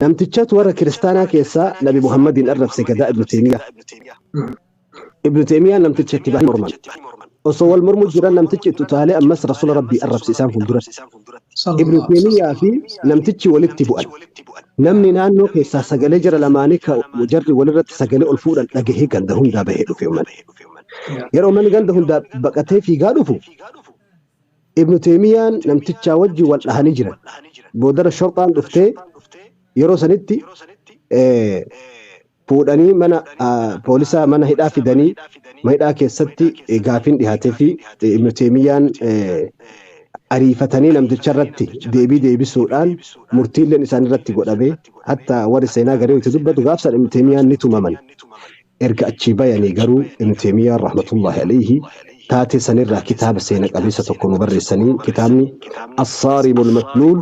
Namtichatu warra kiristaanaa keessaa Nabi Muhammadiin arrabse gadaa Ibnu Teemiyaa. Ibnu Teemiyaa namticha itti bahanii morman. Osoo wal mormuu jiran namtichi itti utaalee ammas Rasuula Rabbii arrabse isaan fuulduratti. Ibnu Teemiyaa fi namtichi walitti bu'an. Namni naannoo keessaa sagalee jara lamaanii ka jarri walirratti sagalee ol fuudhan dhagahee ganda hundaa bahee dhufe uummanni. Yeroo uummanni ganda hundaa baqatee fiigaa dhufu Ibnu Teemiyaan namtichaa wajjin wal dhahanii jiran. Boodara shorxaan dhuftee yeroo sanitti fuudhanii mana poolisaa mana hidhaa fidanii mana hidhaa keessatti gaafiin dhihaatee fi Ibnu Teemiyaan ariifatanii namticha irratti deebii deebisuudhaan murtiilleen isaan irratti godhame hatta warri seenaa garii itti dubbatu gaafsan Ibnu Teemiyaan ni tumaman. Erga achii bayanii garuu Ibn Teeymiyaan rahmatullaahi aleyhi taatee sanirraa kitaaba seena qabeessa tokko nu barreessanii kitaabni Assaarimul Masluul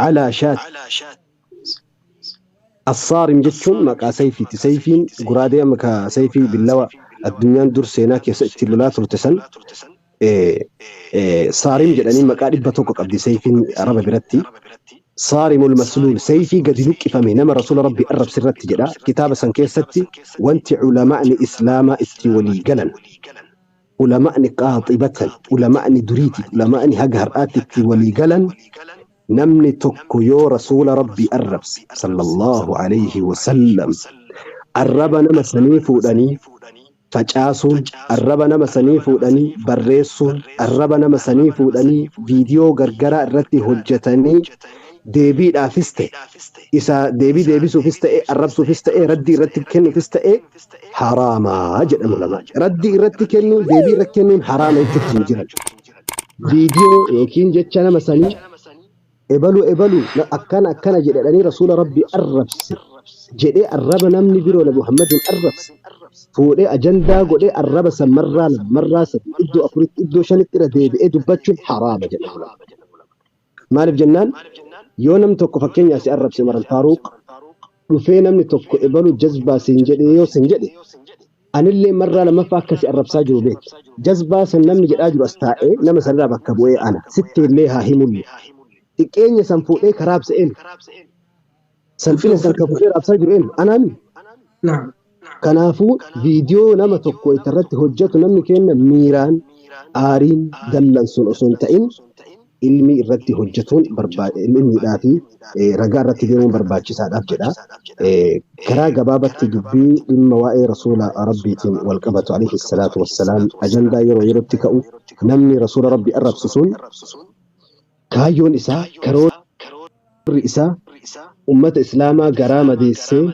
alaa shaat Assaarim jechuun maqaa sayfiiti. Sayfiin guraadee amma ka sayfii billawa addunyaan dur seenaa keessa ittiin lolaa turte san Saarim jedhanii maqaa 100 qabdi sayfiin Araba biratti. Saarimul Masluul sayfii gadi luqqifame nama Rasuula Rabbii arrabse irratti jedha. Kitaaba san keessatti wanti ulama'ni Islaamaa itti walii galan ulama'ni qaaxibatan ulama'ni duriiti ulama'ni haga har'aatti itti walii galan namni tokko yoo Rasuula Rabbii arrabse sallallahu alayhi wasallam arraba nama sanii fuudhanii facaasuun, arraba nama sanii fuudhanii barreessuun, arraba nama sanii fuudhanii viidiyoo gargaraa irratti hojjetanii deebiidhaafis ta'e, isa deebii deebisuufis ta'e, arrabsuufis ta'e, raddii irratti kennuufis ta'e haraamaa jedhamu lama. Raddii irratti kennuun, deebii irratti kennuun haraama jechuutti hin jiran. Viidiyoo yookiin jecha nama sanii ebalu ebalu akkana akkana jedhanii Rasuula Rabbii arrabse jedhee arraba namni biroo Nabi Muhammadiin arrabse fuudhee ajandaa godhee arraba san marraa lama marraa sadi iddoo afuritti iddoo shanitti irra deebi'ee dubbachuun haraama jedha ulama. Maaliif jennaan yoo namni tokko fakkeenyaa si arrabse Umar Al-Faaruq dhufee namni tokko ebalu jazbaa siin jedhee yoo sin jedhe anillee marraa lammaffaa akka si arrabsaa jiru beeki. Jazbaa san namni jedhaa jiru as taa'ee nama sanirraa bakka bu'ee ana. Sitti illee haa himulle. Xiqqeenya san fuudhee ka raabse eenyu? Salphina san ka fuudhee raabsaa jiru eenyu? Anaami. Kanaafuu viidiyoo nama tokko irratti hojjetu namni kenna miiraan, aariin, dallansuun osoo hin ta'in ilmii irratti hojjetuun ilmiidhaa fi ragaa irratti deemuun barbaachisaadhaaf jedha. Karaa gabaabatti dubbii dhimma waa'ee Rasuula Rabbiitiin wal qabatu alayhi salaatu wassalaam ajandaa yeroo yerootti ka'u namni Rasuula Rabbii arrabsu sun kaayyoon isaa karoorri isaa ummata Islaamaa garaa madeessee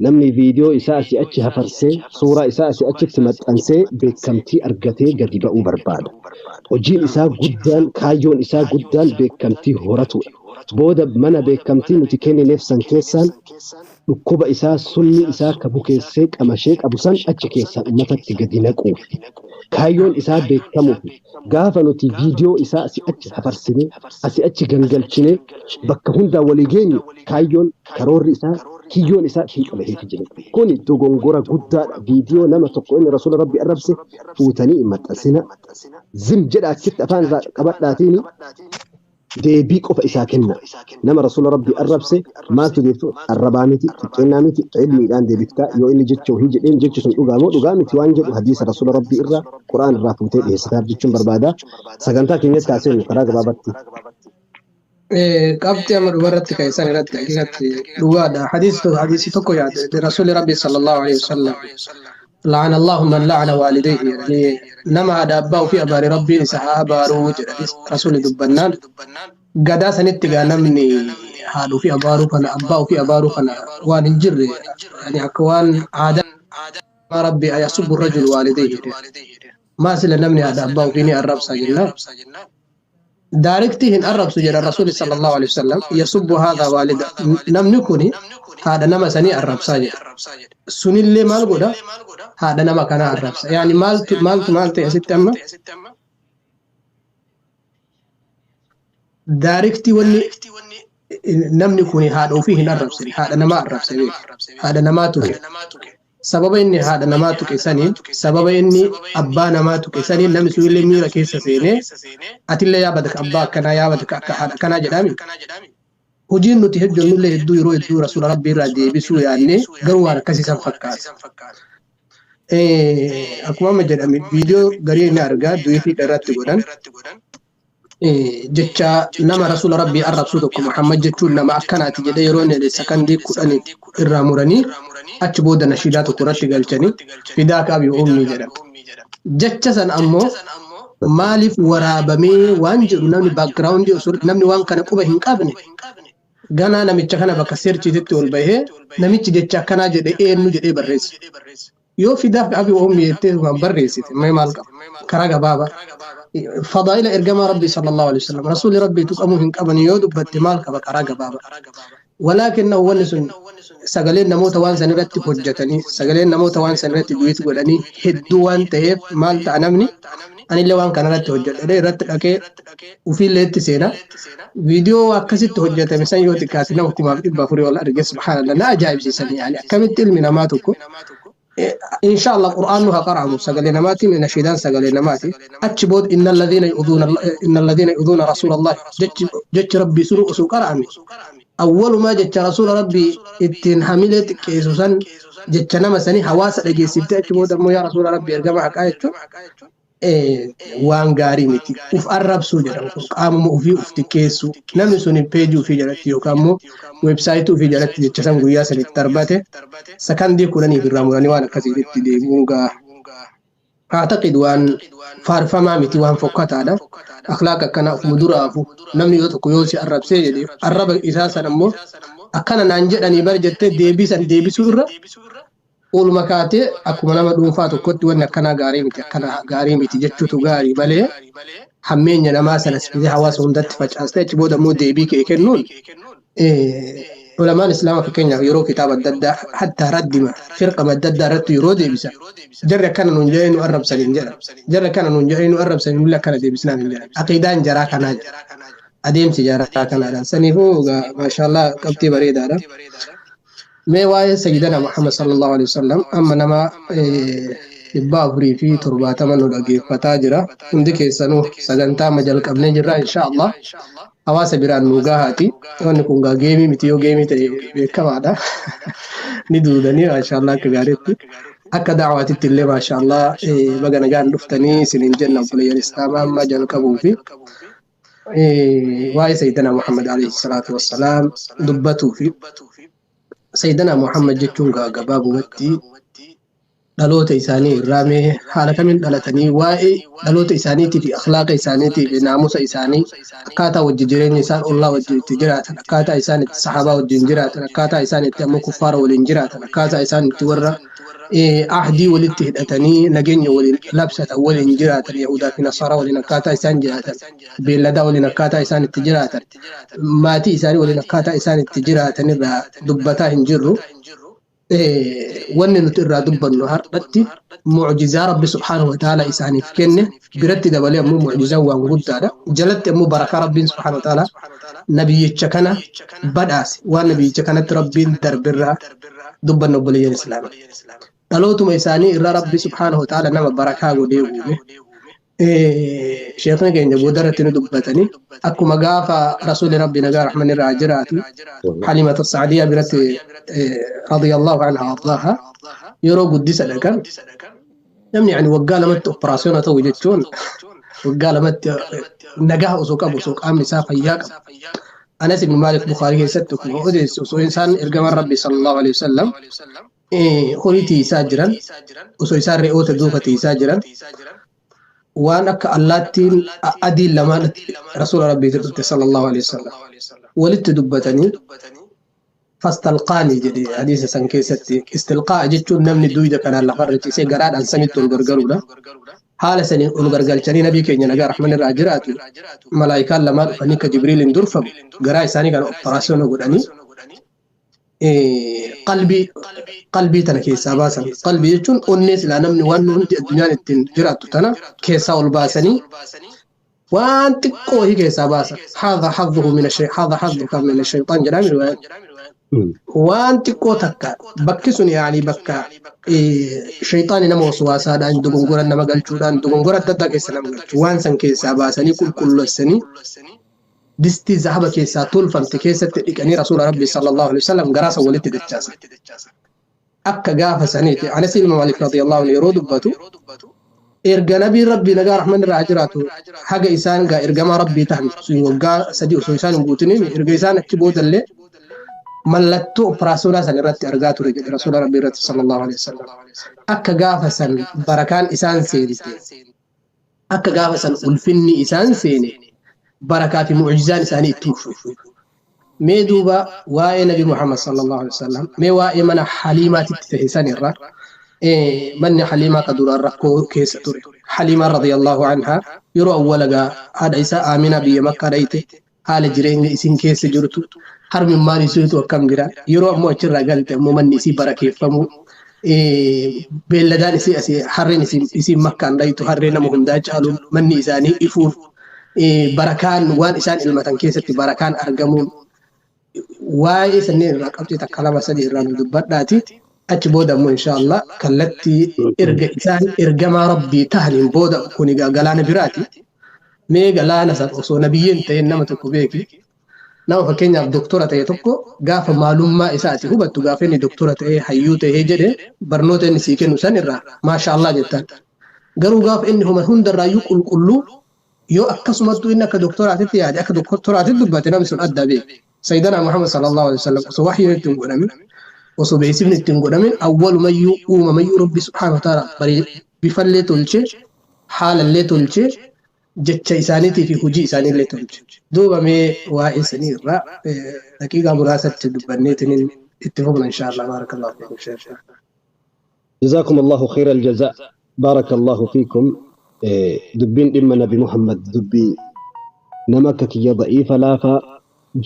namni viidiyoo isaa asii achi hafarsee suuraa isaa asii achitti maxxansee beekamtii argatee gadi ba'uu barbaada. Hojiin isaa guddaan kaayyoon isaa guddaan beekamtii horatuudha. Booda mana beekamtii nuti kennineef san keessaan dhukkuba isaa summii isaa ka bukeessee qamashee qabu san achi keessaan ummatatti gadi naquuf. Kaayyoon isaa beekamuuf gaafa nuti viidiyoo isaa asii achi hafarsinee asii achi gangalchinee bakka hundaa walii geenyu kaayyoon karoorri isaa kiyyoon isaa fiixa baheeti jira. Kuni dogongora guddaadha. Viidiyoo nama tokko inni Rasuula Rabbi arrabse fuutanii hin maxxansina. Zim jedha achitti afaan irraa qabadhaatiini deebii qofa isaa kenna. Nama Rasuula Rabbi arrabse maaltu deebtu arrabaa miti xiqqeennaa miti ilmiidhaan deebiftaa yoo inni jecha wahii jedheen jechi sun dhugaa moo dhugaa miti waan jedhu hadiisa Rasuula Rabbii irraa Qur'aan irraa fuutee dhiyeessitaaf jechuun barbaada. Sagantaa keenyatti haasofnu karaa gabaabatti. Qabxii amma dhumarratti ka'e irratti haqiiqatti dhugaadha. Hadiisi tokko yaade Rasuulli Rabbi sallallahu alaihi wasallam la'ana Allahu man la'ana waalidayhi jedhanii nama haadha abbaa ofii abaare Rabbiin isa haa abaaruu jedhanii Rasuulli dubbannaan gadaa sanitti gaa namni haadha ofii abaaruu kana abbaa ofii abaaruu kana waan hin jirre yani akka waan aadaa Rabbi ayasubbu rajul waalidayhi jedhe maa sila namni haadha abbaa ofii ni arrabsa jennaan Daarektii hin arrabsu jedha Rasuulli sallallahu alaihi wasallam yasubbu haadha waalida namni kuni haadha nama sanii arrabsaa jedha. Sunillee maal godha? Haadha nama kanaa arrabsa. Yaani maaltu maaltu maal ta'e asitti amma? Daarektii wanni namni kuni haadha ofii hin arrabsine haadha namaa arrabse beeki. Haadha namaa tuqe. Sababa inni haadha namaa tuqe saniin, sababa inni abbaa namaa tuqe saniin namni sunillee miira keessa seenee atillee yaa badaka abbaa akkanaa yaa badaka akka haadha akkanaa jedhaami. Hojiin nuti hojjennullee hedduu yeroo hedduu rasuula rabbii irraa deebisuu yaadnee garuu waan akkasii san fakkaata. Akkuma amma jedhame viidiyoo garii inni argaa du'ii irratti godhan jecha nama rasuula rabbii arrabsuu tokko Muhammad jechuun nama akkanaati jedhee yeroo inni sakandii 10 irraa muranii achi booda nashiidaa tokko irratti galchanii fidaa kaabi uumni jedhama. Jecha san ammoo maaliif waraabamee waan jedhu namni baakgiraawundii osoo namni waan kana quba hin qabne ganaa namicha kana bakka seerchiititti ol bahee namichi jecha akkanaa jedhe eenyu jedhee barreesse. Yoo fidaaf kaabi uumni jettee waan barreessite mee maal qaba karaa gabaabaa. Fadaa'ila ergamaa rabbii sallallahu alaihi wasallam rasuulli rabbii tuqamuu hin qaban yoo dubbatte maal qaba karaa gabaabaa. Walaakin wanni sun sagaleen namoota waan san irratti hojjetanii sagaleen namoota waan san irratti du'it godhanii hedduu waan ta'eef maal ta'a namni anillee waan kana irratti hojjedhe irratti dhaqee ofiillee itti seena. Viidiyoo akkasitti hojjetame san yoo xiqqaate nama 4,400 ol arge subhaanallah na ajaa'ibsiisan yaani akkamitti ilmi namaa tokko inshallah qur'aan nu haa qara'amu sagalee namaati nashiidaan sagalee namaati achi booda inna alladhiina yu'dhuuna rasuulallah jechi rabbii sunu osoo qara'ame awwalumaa jecha rasuula rabbii ittiin hamilee xiqqeessu san jecha nama sanii hawaasa dhageessiftee achi booda immoo yaa rasuula rabbii ergama haqaa jechuun waan gaarii miti uf arrabsuu jedhamu kun qaamuma ofii uf xiqqeessu namni sun peejii ofii jalatti yookaan immoo weebsaayitii ofii jalatti jecha san guyyaa sanitti darbate sakandii 10 irraa muranii waan akkasiitti deebi'uun gaa أعتقد waan faarfamaa miti waan fokkataadha. Akhlaaq akkana ofuma duraafu namni yoo tokko yoo si arrabsee jedhe arraba isaa san ammoo akkana naan jedhanii bar jettee deebii san deebisuu irra ooluma kaatee akkuma nama dhuunfaa tokkotti wanni akkanaa gaarii miti akkana gaarii miti jechuutu gaarii malee hammeenya namaa sanas fidee hawaasa hundatti facaastee achi booda immoo deebii kee kennuun ulamaan islaamaa fakkeenyaaf yeroo kitaaba adda addaa hatta raddima firqama adda addaa irratti yeroo deebisan jarri akkana nuun jedhanii nu arrabsan hin jedhan jarri akkana nuun jedhanii nu arrabsan nulle akkana deebisnaan hin jedhan aqiidaan jaraa kanaa jedha adeemsi jaraa kanaadha saniifuu maashaallah qabxii bareedaadha. Mee waa'ee sayyidana Muhammad sallallahu alaihi wasallam amma nama 470 nu dhageeffataa jira hundi keessanuu sagantaa amma jalqabnee jirra inshaallah hawaasa biraan nu gahaati wanni kun gaa geemii miti yoo geemii ta'e beekamaadha ni duudanii maashaallah akka gaariitti akka da'awaatitti illee maashaallah baga nagaan dhuftanii isiniin jenna obboleeyyan islaamaa amma jalqabuu fi waa'ee sayyidana Muhammad alayhi salaatu wassalaam dubbatuu fi sayyidana Muhammad jechuun gaa gabaabumatti dhaloota isaanii irraa mee haala kamiin dhalatanii waa'ee dhaloota isaaniitii fi akhlaaqa isaaniitii fi naamusa isaanii akkaataa wajji jireenya isaan ollaa wajji itti jiraatan akkaataa isaan itti saxaabaa wajjin jiraatan akkaataa isaan itti ammoo kuffaara waliin jiraatan akkaataa isaan itti warra ahdii walitti hidhatanii nageenya waliin labsatan waliin jiraatan yahudaa fi nasaaraa waliin akkaataa isaan jiraatan beelladaa waliin akkaataa isaan itti jiraatan maatii isaanii waliin akkaataa isaan itti jiraatan irraa dubbataa hin jirru. Wanni nuti irraa dubbannu har'atti mucjizaa rabbi subhaanahu wa ta'ala isaaniif kenne biratti dabalee ammoo mucjizaan waan guddaadha. Jalatti ammoo barakaa rabbiin subhaanahu wa ta'ala nabiyyicha kana badhaase waan nabiyyicha kanatti rabbiin darbirraa dubbannu obboleeyyan islaama. Dhalootuma isaanii irraa rabbi subhaanahu wa ta'ala nama barakaa godhee uume. Sheekni keenya booda irratti nu dubbatanii akkuma gaafa rasuulli rabbi nagaa rahman irraa jiraatu Halimata Sacdiyaa biratti radiyallahu anha ardaaha yeroo guddisa dhaqan namni yani waggaa lamatti operaasiyoona ta'u jechuun waggaa lamatti nagaa osoo qabu osoo qaamni isaa fayyaa qabu. Anas ibn Maalik Bukhaarii keessatti akkuma odeessu osoo isaan ergamaan rabbi sallallahu alaihi wasallam horii tiisaa jiran osoo isaan re'oota duuka tiisaa jiran waan akka allaattiin adiin lamaan rasuula rabbiitti dhufte sallallahu alaihi wasallam walitti dubbatanii fastalqaanii jedhe hadiisa san keessatti istilqaa jechuun namni duyda kanaan lafarra ciisee garaadhaan samitti ol gargaruudha. Haala saniin ol gargalchanii nabii keenya nagaa rahman irraa jiraatu malaayikaan lamaan dhufanii akka Jibriiliin durfamu garaa isaanii kana operaasiyoona godhanii qalbii tana keessaa baasan. Qalbii jechuun onnee silaa namni waan hundi addunyaan ittiin jiraattu tana keessaa ol baasanii waan xiqqoo wahii keessaa baasan. Haadha hadduhu min haadha hadduka min shaytaan jedhame riwaayaan. Waan xiqqoo takka bakki sun yaani bakka shayxaani nama waswaasaadhaan dogongora nama galchuudhaan dogongora adda addaa keessa nama galchu waan san keessaa baasanii qulqulleessanii Distii zahaba keessaa tolfamte keessatti dhiqanii rasuula rabbii sallallahu alaihi wasallam garaa san walitti dachaasan. Akka gaafa saniiti Anas ilma Maalik radiyallahu anhu yeroo dubbatu, erga nabiin rabbii nagaa rahman irraa jiraatu haga isaan gaa ergamaa rabbii tahan sun waggaa 3 osoo isaan hin guutiniin, erga isaan achi boodallee mallattoo operaasyoonaa san irratti argaa ture jedhe rasuula rabbii irratti sallallahu alaihi wasallam. Akka gaafa san barakaan isaan seente, akka gaafa san ulfinni isaan seene, barakaa fi mu'jizaan isaanii itti fufu. Mee duuba waa'ee nabi Muhammad sallallahu alaihi wasallam, mee waa'ee mana Haliimaatitti ta'e san irra, manni Haliimaa ka duraan rakkoo keessa ture. Haliimaa radiyallahu anha yeroo awwala gaa haadha isaa Aaminaa biyya Makkaa dhayite, haala jireenya isin keessa jirtu, harmimmaan isiitu akkam jira, yeroo ammoo achirraa galte ammoo manni isii barakeeffamuu, beelladaan isii asii harreen isii Makkaan dhayitu harree nama hundaa caalu, manni isaanii ifuun, barakaan waan isaan ilmatan keessatti barakaan argamuun, waa'ee sanneen irraa qabxii takka lama sadii irraa nu dubbadhaati. Achi booda ammoo insha Allah kallattii erga isaan ergamaa rabbii tahaniin booda, kun egaa galaana biraati. Mee galaana san osoo nabiyyiin ta'een nama tokko beeki. Nama fakkeenyaaf doktora ta'e tokko gaafa maalummaa isaati hubattu, gaafa inni doktora ta'ee hayyuu ta'ee jedhe barnoota inni sii kennu san irraa maasha Allah jettaan. Garuu gaafa inni homa hundarraayyuu qulqulluu yoo akkasumattuu inni akka doktoraatitti yaade, akka doktoraatitti dubbate, namni sun adda beeki. Sayyidana Muhammad sallallahu alaihi wasallam osoo wahyiin itti hin godhamin, osoo beeksifni itti hin godhamin, awwalumayyuu uumamayyuu Rabbi subhaanahu wa ta'ala bifallee tolchee, haalallee tolchee, jecha isaaniitii fi hojii isaaniillee tolche. Duuba mee waa'ee sanii irraa daqiiqaa muraasatti dubbanneetiin itti fufna insha Allah. Barakallahu fiikum sheekh. جزاكم الله خير الجزاء، بارك الله فيكم. دبين إما نبي محمد دبي نمك كي ضعيف لافا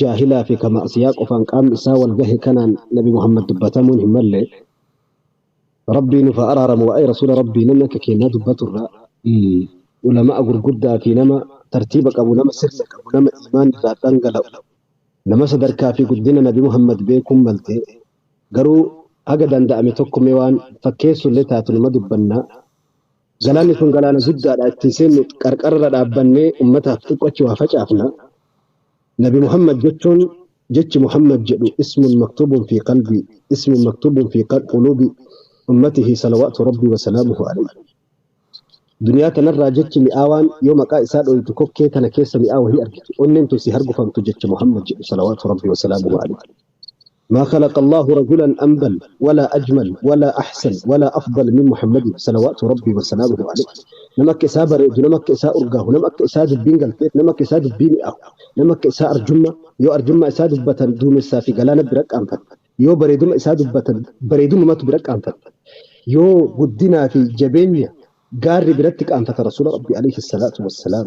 جاهلا في كما سياق فان قام إسا والجه كان نبي محمد دبتمون همالي ربي نفا أرارم وأي رسول ربي نمك كي ندبت الرا علماء غرغدا في نما ترتيبك أبو نما سرك أبو نما إيمان لا تنقل نما صدر كافي قدنا نبي محمد بيكم ملتي قروا haga danda'ame tokko mee waan fakkeessu illee taatu numa dubbanna. Galaanni sun galaana guddaadha, ittiin seennu qarqarra dhaabbannee ummataaf xiqqochi waa facaafna. Nabi Muhammad jechuun, jechi Muhammad jedhu ismun maktuubun fi qalbii, ismun maktuubun fi quluubi ummatihi salawaatu rabbii wa salaamuhu alayhi. Duniyaa tanarraa jechi mi'aawaan yoo maqaa isaa dhoytu kokkee tana keessa mi'aa wahii argitu, onneen tun si hargufamtu, jecha Muhammad jedhu salawaatu rabbii wa salaamuhu alayhi. ما خلق الله رجلا أنبل ولا أجمل ولا أحسن ولا أفضل من محمد صلوات ربي وسلامه عليه. نمك إسا بريد، نمك إسا أرقاه، نمك إسا دبين قلتيت، نمك إسا دبين أو نمك إسا أرجمة، يو أرجمة إسا دبة دوم السافي قلانا برك أنفت، يو بريدوم إسا دبة بريدوم ما تبرك أنفت، يو قدنا في جبينيا قاري برتك أنفت رسول ربي عليه الصلاة والسلام.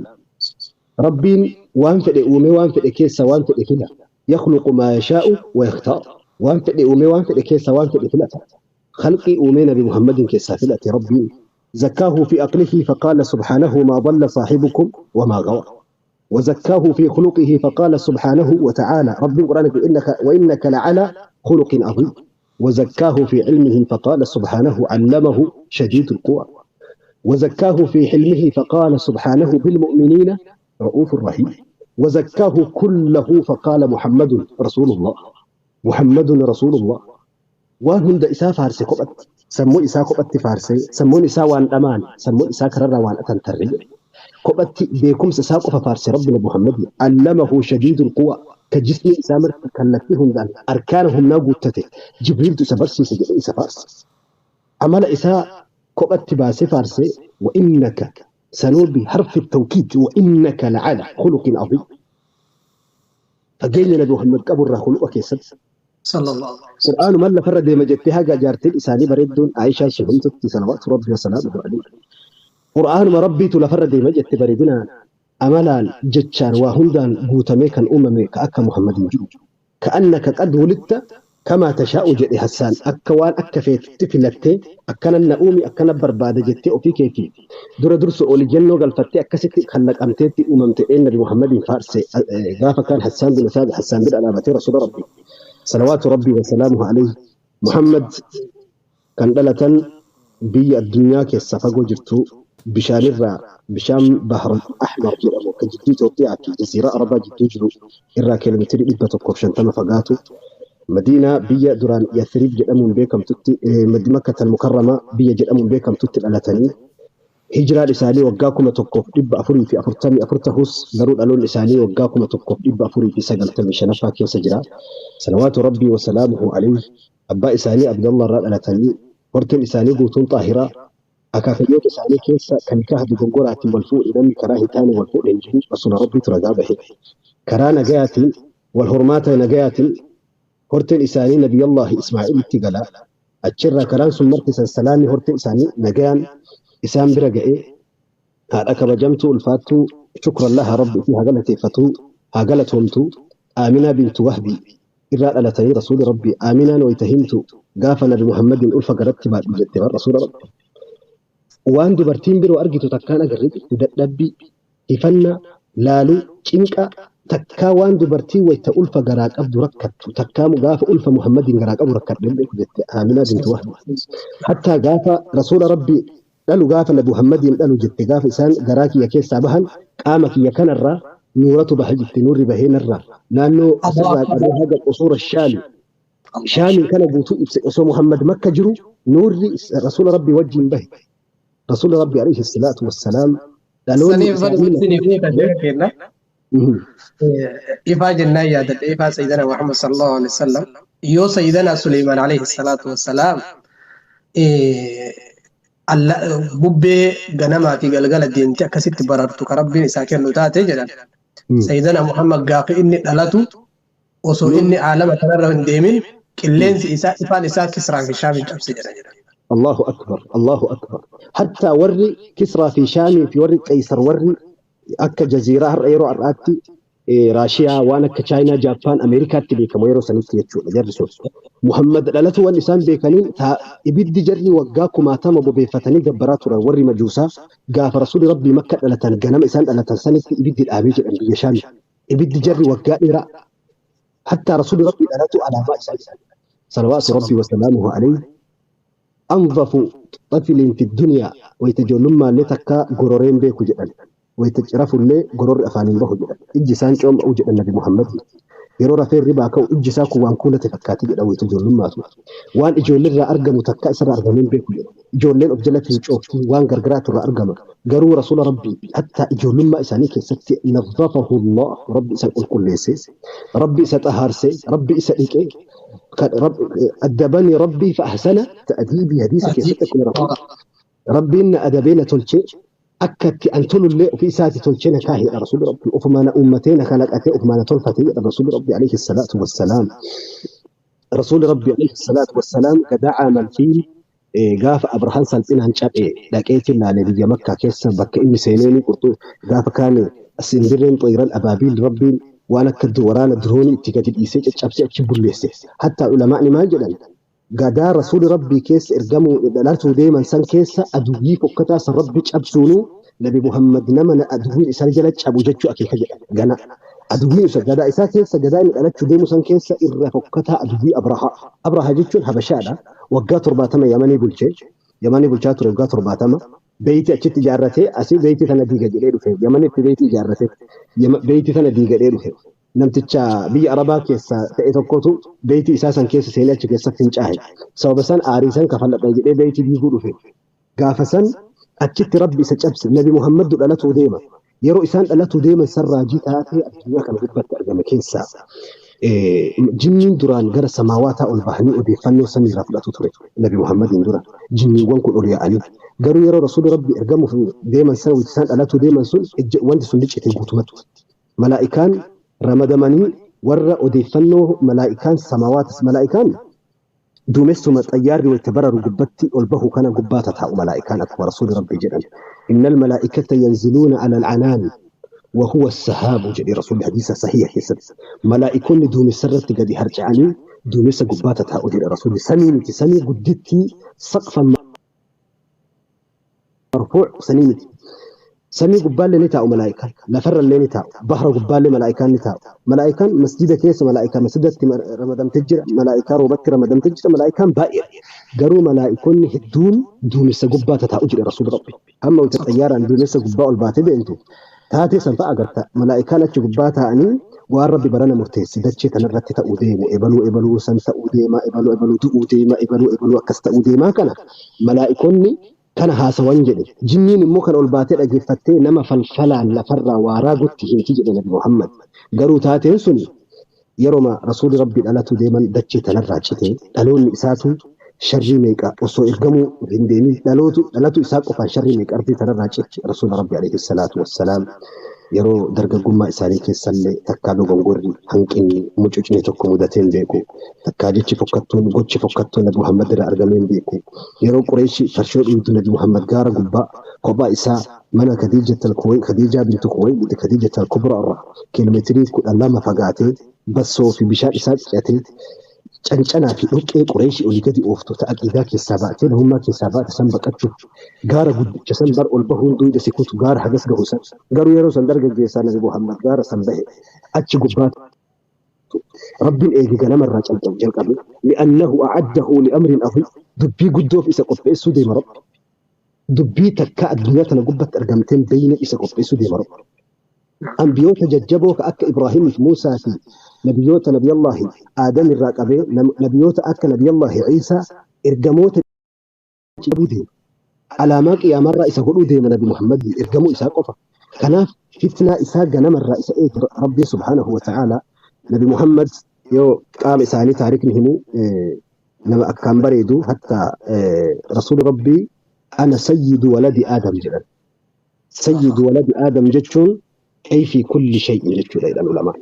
ربي وان فدي أومي وان فدي كيسا وان فدي كلا يخلق ما يشاء ويختار، وان فدي أومي وان فدي كيسا وان فدي كلا خلقي أومي نبي محمد كيسا فلأتي. ربي زكاه في أقله فقال سبحانه ما ضل صاحبكم وما غوى، وزكاه في خلقه فقال سبحانه وتعالى رب القرآن وإنك لعلى خلق عظيم، وزكاه في علمه فقال سبحانه علمه شديد القوى، وزكاه في حلمه فقال سبحانه بالمؤمنين رؤوف رحيم، وزكاه كله فقال محمد رسول الله، محمد رسول الله. waan hunda isaa faarse kophatti, sammuu isaa kophatti faarse, sammuun isaa waan dhamaan, sammuun isaa kararraa waan atantarre kophatti beekumsa isaa qofa faarse. Rabbi Muhammad allamahu shadiidul quwa, ka jismi isaa marti kallattii hundaan arkaana humnaa guuttate Jibriiltu isa barsiise jedhe isa faarse. Amala isaa kophatti baasee faarse, wa innaka sanuu biharfi tawkiid, wa innaka lacala khuluqin aziim. Fageenya Nabi Muhammad qaburraa khuluqa keessatti Sallallahu alaihi wasallam. Qur'aanumaan lafarra deema jettee haga jaartiin isaanii bareedduun Aayishaan sun humtutti salawaatu rabbi wasalaamuhu alayhi. Qur'aanuma rabbiitu lafarra deema jette. Bareedinaan, amalaan, jechaan, waa hundaan guutamee kan uumame ka akka Muhammad hin jiru. Ka'annaka qad wulidta kamaa tashaa'u jedhe Hassaan, akka waan akka feetutti filattee akkana na uumi, akkana barbaada jettee ofii keetii dura dursu oli jennoo galfattee akkasitti kallaqamteetti uumamte dheen Nabi Muhammadiin faarse. Gaafa kaan Hassaan bin Saabit Hassaan bira dhaabatee rasuula rabbi salawaatu rabbii wasalaamuhu alayhi. Muhammad kan dhalatan biyya addunyaa keessa fagoo jirtu. Bishaanirraa, bishaan Bahar Ahmar jedhamu kan jidduu Itoophiyaa fi Jaziiraa Arabaa jidduu jiru irraa kiiloomeetirii 150 fagaatu, Madiinaa biyya duraan Yathriib jedhamuun beekamtutti, Makkatal Mukarramaa biyya jedhamuun beekamtutti dhalatanii. Hijraan isaanii waggaa 1444 tahus, garuu dhaloonni isaanii waggaa 1495ffaa keessa jira. Salawaatu Rabbii wa salaamuhu alayhi. Abbaa isaanii Abdallah irraa dhalatanii, horteen isaanii guutuun xaahiraa. Akaakayyoota isaanii keessa kan nikaha dogongoraatiin wal fuudhe, namni karaa hin taane wal fuudhe hin jiru. Rasuula Rabbiitu ragaa bahe. Karaa nagayaatiin, wal hormaata nagayaatiin, horteen isaanii Nabiyallaahi Ismaa'iilitti gala. Achirraa karaan sun marti sansalaanni hortee isaanii nagayaan isaan bira ga'ee, haadha kabajamtuu ulfaattuu, shukran laha, Rabbi isii haa galateeffatu, haa galatoomtu, Aaminaa bintu Wahbii irraa dhalatanii Rasuuli Rabbi. Aaminaan wayta himtu, gaafa Nabi Muhammadiin ulfa garatti baadhu jette, bar Rasuula Rabbi waan dubartiin biroo argitu takkaan agarre jette. Dadhabbii, hifannaa, laaluu, cinqaa takkaa waan dubartiin wayta ulfa garaa qabdu rakkattu takkaa gaafa ulfa Muhammadiin garaa qabu rakkadhe beeku jette Aaminaa bintu Wahbi. Hattaa gaafa Rasuula Rabbi dhalu, gaafa Nabi Muhammadiin dhalu jette, gaafa isaan garaa kiyya keessaa bahan qaama kiyya kanarraa nuuratu baha jette. Nuurri bahee narraa naannoo asirraa qabee haga qusuura Shaami, Shaamiin kana guutuu ibse. Osoo Muhammad Makka jiru nuurri Rasuula Rabbi wajjin bahe. Rasuula Rabbi alayhi salaatu wassalaam dhaloonni Saniif isaanii isiniif ni kenna. Ifaa jennaan yaadadhe, ifaa Sayyidina Muhammad sallallahu alaihi wasallam yoo Sayyidina Suleymaan alayhi salaatu wassalaam bubbee ganamaa fi galgala deemte akkasitti barartu ka Rabbiin isaa kennu taate jedhan. Sayyidina Muhammad gaafa inni dhalatu, osoo inni aalama kanarra hin deemin, qilleensi isaa, ifaan isaa Kisraa fi Shaamin cabse jedha. Allahu akbar, Allahu akbar. Hatta warri Kisraa fi Shaamii fi warri Qeysar, warri akka jaziiraa har'a yeroo har'aatti Raashiyaa, waan akka Chaayinaa, Jaappaan, Ameerikaatti beekamu yeroo sanitti jechuudha jarri sun. Muhammad dhalatu waan isaan beekaniin ibiddi jarri waggaa kumaatama bobeeffatanii gabbaraa turan, warri majuusaa, gaafa Rasuuli Rabbii Makka dhalatan, ganama isaan dhalatan sanitti ibiddi dhaabee jedhan biyya Shaami. Ibiddi jarri waggaa dheeraa hatta Rasuuli Rabbii dhalatu alaamaa isaa. Salawaatu Rabbii wasalaamuhu alayhi. أنظف طفل في الدنيا. Wayta ijoollummaa illee takka gororeen beeku jedhan. Wayta cirafullee gororri afaaniin bahu jedhan. Ijji isaan cooma'u jedhan. Nabi Muhammad yeroo rafee ribaa ka'u ijji isaa kun waan kuulate fakkaate jedha. Wayta ijoollummaatu waan ijoolleerraa argamu takka isarraa argameen beeku jedha. Ijoolleen of jalatti hin coofti, waan gargaraatu irraa argama. Garuu Rasuula Rabbii hattaa ijoollummaa isaanii keessatti نظفه الله, Rabbi isa qulqulleesse, Rabbi isa xahaarse, Rabbi isa dhiqe. أدبني ربي فأحسن تأديبي, hadiisa keessatti akkuma Rabbiin na adabee na tolchee, akkatti an tolullee ofii isaati tolchee na kaahedha. Rasuulli Rabbi ofumaa na uummatee, na kalaqatee, ofumaa na tolfatee jedha Rasuulli Rabbi alayhi salaatu wassalaam. Rasuulli Rabbi alayhi salaatu wassalaam gadaa caamal fiil, gaafa Abrahaan salphinaan cabe dhaqeetiin laalee, biyya Makkaa keessa bakka inni seenee qurxuu gaafa kaane simbirreen طير أبابيل, Rabbiin waan akka waraana diroonii itti gadi dhiisee caccabsee achi bulleesse. Hattaa ulamaa'ni maal jedhan? Gadaa Rasuuli Rabbii keessa ergamuu dhalatuu deeman san keessa aduwwii fokkataa san Rabbi cabsuunuu Nabi Muhammad nama aduwwiin isaan jala cabu jechuu akeeka jedhan gana. Aduwwiin isa gadaa isaa keessa, gadaa inni dhalachuu deemu san keessa irra fokkataa aduwwii Abrahaa. Abrahaa jechuun Habashaadha. Waggaa 70 Yamanii bulchee, Yamanii bulchaa ture waggaa 70. Beeyti achitti ijaarratee, asii beeyti tana diiga jedhee dhufe. Yamanitti beeyti ijaarratee, beeyti tana diigadhee dhufe. Namticha biyya Arabaa keessa ta'e tokkotu beeyti isaa san keessa seenee achi keessatti fincaahe. Sababa san aarii san kafalladha jedhee beeyti diiguu dhufe. Gaafa san achitti Rabbi isa cabse. Nabi Muhammaddu dhalatuu deema. Yeroo isaan dhalatuu deeman san raajii taatee addunyaa kana gubbatti argame keessaa jinniin duraan gara samaawaataa ol bahanii odeeffannoo samiirraa fudhatu ture. Nabi Muhammadiin dura jinniiwwan kun ol yaa'anii, garuu yeroo Rasuulli Rabbi ergamuuf deeman sana, isaan dhalatuu deeman sun, wanti sun liccite guutumatti. Malaa'ikaan ramadamanii warra odeeffannoo malaa'ikaan samaawaata, malaa'ikaan duumessuma xayyaarri wayita bararu gubbatti ol bahu kana gubbaa tataa'u malaa'ikaan, akkuma Rasuulli Rabbi jedhan, إن الملائكة ينزلون على العنان وهو السحاب jedhe Rasuulli hadiisa sahiha keessatti. Malaa'ikoonni duumessarratti gadi harca'anii duumessa gubbaa tataa'u jedhe Rasuulli. Samii miti, samii guddittii سقفا مرفوع sanii miti. Samii gubbaallee ni taa'u malaa'ikaan, lafarrallee ni taa'u, bahra gubbaallee malaa'ikaan ni taa'u. Malaa'ikaan masjida keessa malaa'ikaa masjidatti ramadamtee jira, malaa'ikaa roobatti ramadamtee jira, malaa'ikaan baay'eedha. Garuu malaa'ikonni hedduun duumessa gubbaa tataa'u jedhe Rasuulli Rabbi. Amma wanta xayyaaraan duumessa gubbaa ol baatee deemtu taatee san fa'a agarta. Malaa'ikaan achi gubbaa taa'anii waan Rabbi barana murteesse dachee kanarratti ta'uu deemu, ebaluu ebaluu san ta'uu deema, ebaluu ebaluu du'uu deema, ebaluu ebaluu akkas ta'uu deemaa kana malaa'ikonni kana haasawan jedhe. Jinniin immoo kan ol baatee dhageeffattee nama falfalaan lafarraa waaraa gutti himti jedhe Nabi Muhammad. Garuu taateen suni yeroma Rasuulli Rabbi dhalatu deeman dachee tanarraa cite dhaloonni isaatu sharrii meeqa osoo ergamuu hin deemin dhalatu isaa qofaan sharrii meeqa ardii tanarraa cite Rasuula Rabbi alayhi salaatu wassalaam. Yeroo dargaggummaa isaanii keessallee takkaa dogongorri hanqinni mucucni tokko mudatee hin beeku. Takkaa jechi fokkattuun gochi fokkattuun Nabi Muhammad irraa argamee hin beeku. Yeroo Qureeshi farshoo dhugdu Nabi Muhammad gaara gubbaa kophaa isaa mana Khadiijaa bintu Kuwaylid Khadiijat al-Kubra irraa kiiloomeetirii 12 fagaatee bassoo fi bishaan isaa ce'atee cancanaa fi dhoqqee Qureeshi olii gadi ooftu ta'a aqiidaa keessaa baatee namummaa keessaa baate san baqachuuf gaara guddicha san bar ol bahuun duyda si kutu gaara hagas gahu san. Garuu yeroo san dargaggeessaa Nabi Muhammad gaara san bahe achi gubbaa Rabbiin eegi ganamarraa jalqabe li'annahu a'addahu li'amrin aziim dubbii guddoof isa qopheessuu deema Rabbi. Dubbii takka addunyaa tana gubbatti argamteen beeyne isa qopheessuu deema Rabbi. Ambiyoota jajjaboo ka akka Ibraahimiif Muusaa fi nabiyyoota Nabiyallaahi Aadam irraa qabee nabiyyoota akka Nabiyallaahi Iisaa ergamoota qabuu deema. Alaamaa qiyaamarraa isa godhuu deema Nabi Muhammad ergamuu isaa qofa. Kanaaf fitnaa isaa ganamarraa isa eege Rabbi subhaanahu wa ta'ala. Nabi Muhammad yoo qaama isaanii taarikni himu nama akkaan bareedu hatta Rasuulli Rabbii ana sayyidu waladi Aadam jedhan. Sayyidu waladi Aadam jechuun ay fi kulli shay'in jechuudha jedhan ulamaan.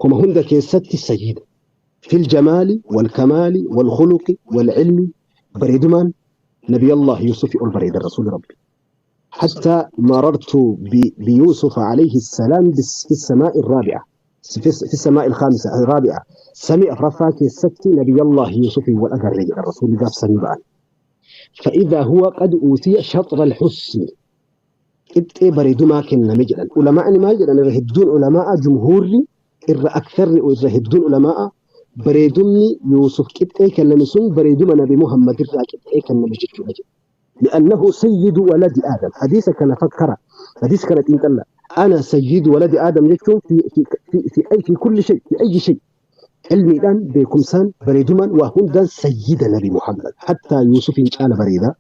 Kuma hunda keessatti sayyida. Fil jamaali wal kamaali wal khuluqi wal ilmi bareedumaan Nabiyallah Yuusufi ol bareeda Rasuulli Rabbi. حتى مررت بيوسف عليه السلام في السماء الرابعة في السماء الخامسة الرابعة سمع رفاك الست نبي الله يوسف والأجر الرسول قاف سمع فإذا هو قد أوتي شطر الحسن إبتي بريد ما كنا مجلا علماء ما جلا يرهدون علماء جمهوري إر أكثر يرهدون علماء بريدني يوسف كبتي كنا مسون بريدما نبي محمد الرا كبتي كنا مجد لأنه سيد ولد آدم. حديث كان فكر حديث كانت إن الله أنا سيد ولد آدم يكتب في في في في أي في كل شيء في أي شيء علمي دان بكمسان بريدما وهندان سيد نبي محمد حتى يوسف إن كان بريدا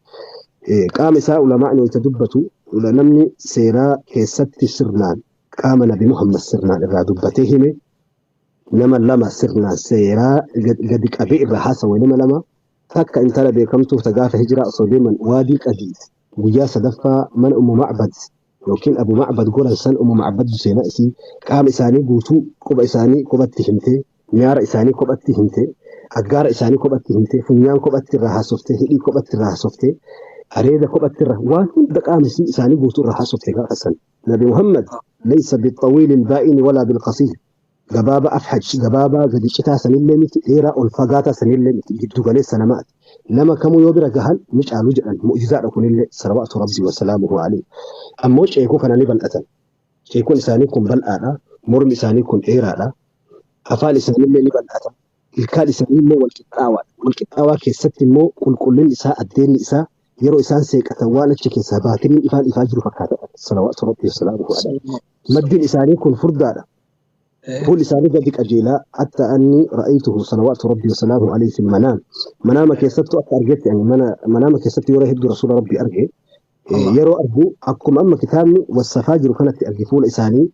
قام ساء علماء يتدبتوا ولا نمني سيرا كيست سرنان قام نبي محمد سرنان الرادبتهم نما لما سرنا سيرا قد أبي الرحاسة ونما لما takka intala beekamtuuf ta gaafa hijiraa osoo deeman waadii qadiid guyyaa sadaffaa mana Ummu Macbad yookiin Abu Macbad goran san Ummu Macbad seenaa isii qaama isaanii guutuu quba isaanii kophatti himtee nyaara isaanii kophatti himtee aggaara isaanii kophatti himtee funyaan kophatti irraa haasoftee hidhii kophatti irraa haasoftee areeda kophatti irraa waan hunda qaama isaanii guutuu irraa haasoftee gaafa san Nabi Muhammad laysa bixawiili ilbaa'ini walaa bilqasiir gabaaba afhaj gabaabaa gadi citaa sanillee miti dheeraa ol fagaataa sanillee miti giddu galeessa namaati. Nama kamuu yoo bira gahan ni caalu jedhan mu'jizaadha kunillee salawaatu rabbii wasalaamuhu alayhi. Ammoo ceekuu kana ni bal'atan. Ceekuun isaanii kun bal'aadha. Mormi isaanii kun dheeraadha. Afaan isaaniillee ni bal'ata. Ilkaan isaaniillee wal qixxaawaadha. Wal qixxaawaa keessatti immoo qulqullinni isaa addeenni isaa yeroo isaan seeqatan waan achi keessaa baatiniin ifaan ifaa jiru fakkaata. Salawaatu rabbii wasalaamuhu alayhi. Maddiin isaanii kun furdaadha. Fuulli isaanii gadi qajeelaa hatta anni ra'aytuhu salawaatu rabbii wasalaamuhu alayhi fil manaam. Manaama keessattuu akka argetti ani manaama keessatti yeroo hedduu rasuula rabbii arge. Yeroo argu akkuma amma kitaabni wasafaa jiru kanatti arge fuula isaanii.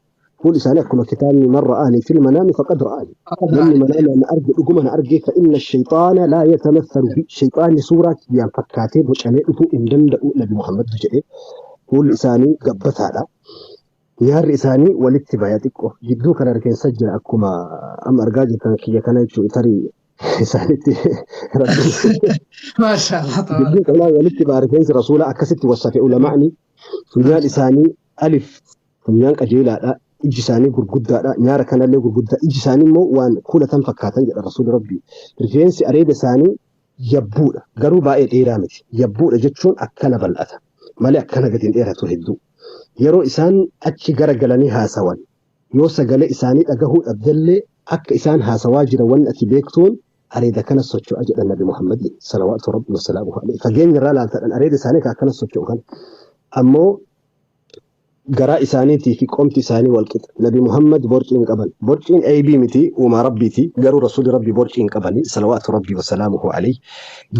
Fuulli isaanii akkuma kitaabni man ra'aanii fil manaami faqad ra'aanii. Namni manaama na arge dhuguma na arge fa inna shayxaana laa yatamathalu bi shayxaanni suuraa kiyyaan fakkaatee bocamee dhufuu hin danda'u Nabi Muhammad jedhe. Fuulli isaanii gabbataadha. Nyaarri isaanii walitti baya xiqqoo gidduu kana rifeensa jira akkuma amma argaa jirtan kiyya kana jechuun tarii isaanitti Maashaallah gidduu kanaa walitti baya rifeensi rasuula akkasitti wasafe ulamaa'ni funyaan isaanii alif funyaan qajeelaadha iji isaanii gurguddaadha nyaara kanallee gurguddaa iji isaanii immoo waan kuulatan fakkaatan jedha rasuulli rabbii rifeensi areeda isaanii yabbuudha garuu baay'ee dheeraa miti yabbuudha jechuun akkana bal'ata malee akkana gadi hin dheeratu hedduu. Yeroo isaan achi garagalanii haasawan yoo sagalee isaanii dhagahuu dhabdellee akka isaan haasawaa jiran wanni ati beektuun areeda kana socho'a jedhan Nabi Muhammad salawaatu rabbi wasalaamuhu alayhi. Fageenya irraa laaltadhan areeda isaanii ka akkana socho'u kan. Ammoo garaa isaaniitii fi qomti isaanii wal qixa. Nabi Muhammad borcii hin qaban. Borciin aybii miti, uumaa rabbiiti. Garuu rasuulli rabbi borcii hin qabani salawaatu rabbi wasalaamuhu alayhi.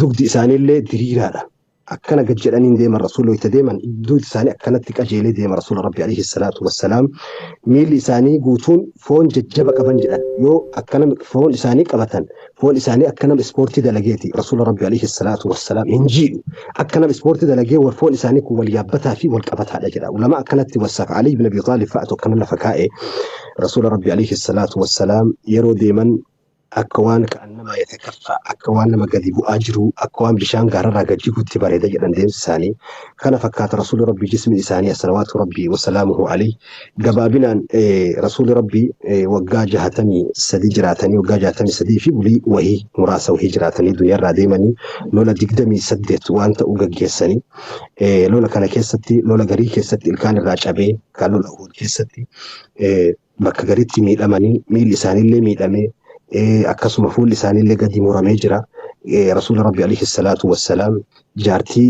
Dugdi isaaniillee diriiraadha. Akkana gad jedhanii deeman rasuulli wayita deeman dugdi isaanii akkanatti qajeelee deema rasuula rabbi alayhi salaatu wassalaam. Miilli isaanii guutuun foon jajjaba qaban jedhan. Yoo akkana foon isaanii qabatan foon isaanii akka nama ispoortii dalageeti rasuula rabbi alayhi salaatu wassalaam hin jiidhu. Akka nama ispoortii dalagee wal foon isaanii kun wal yaabbataa fi wal qabataadha jedha. Ulama akkanatti wasaaf Ali ibn Abi Talib fa'atu akkana lafa kaa'e rasuula rabbi alayhi salaatu wassalaam yeroo deeman akka waan ka'annamaa yatakaffa, akka waan nama gadi bu'aa jiru, akka waan bishaan gaararraa gad jiguutti bareeda jedhan deemsi isaanii. Kana fakkaata rasuulli rabbi jismi isaanii salawaatu rabbi wasalaamuhu alayhi. Gabaabinaan rasuulli rabbi waggaa 63 jiraatanii, waggaa 63 fi bulii wahii muraasa wahii jiraatanii duniyaarraa deemanii lola 28 waan ta'u gaggeessanii, lola kana keessatti lola garii keessatti ilkaan irraa cabee kan lola Uhud keessatti bakka garitti miidhamanii miilli isaaniillee miidhamee akkasuma fuulli isaaniillee gadi muramee jira. Rasuula Rabbi alayhi salaatu wassalaam jaartii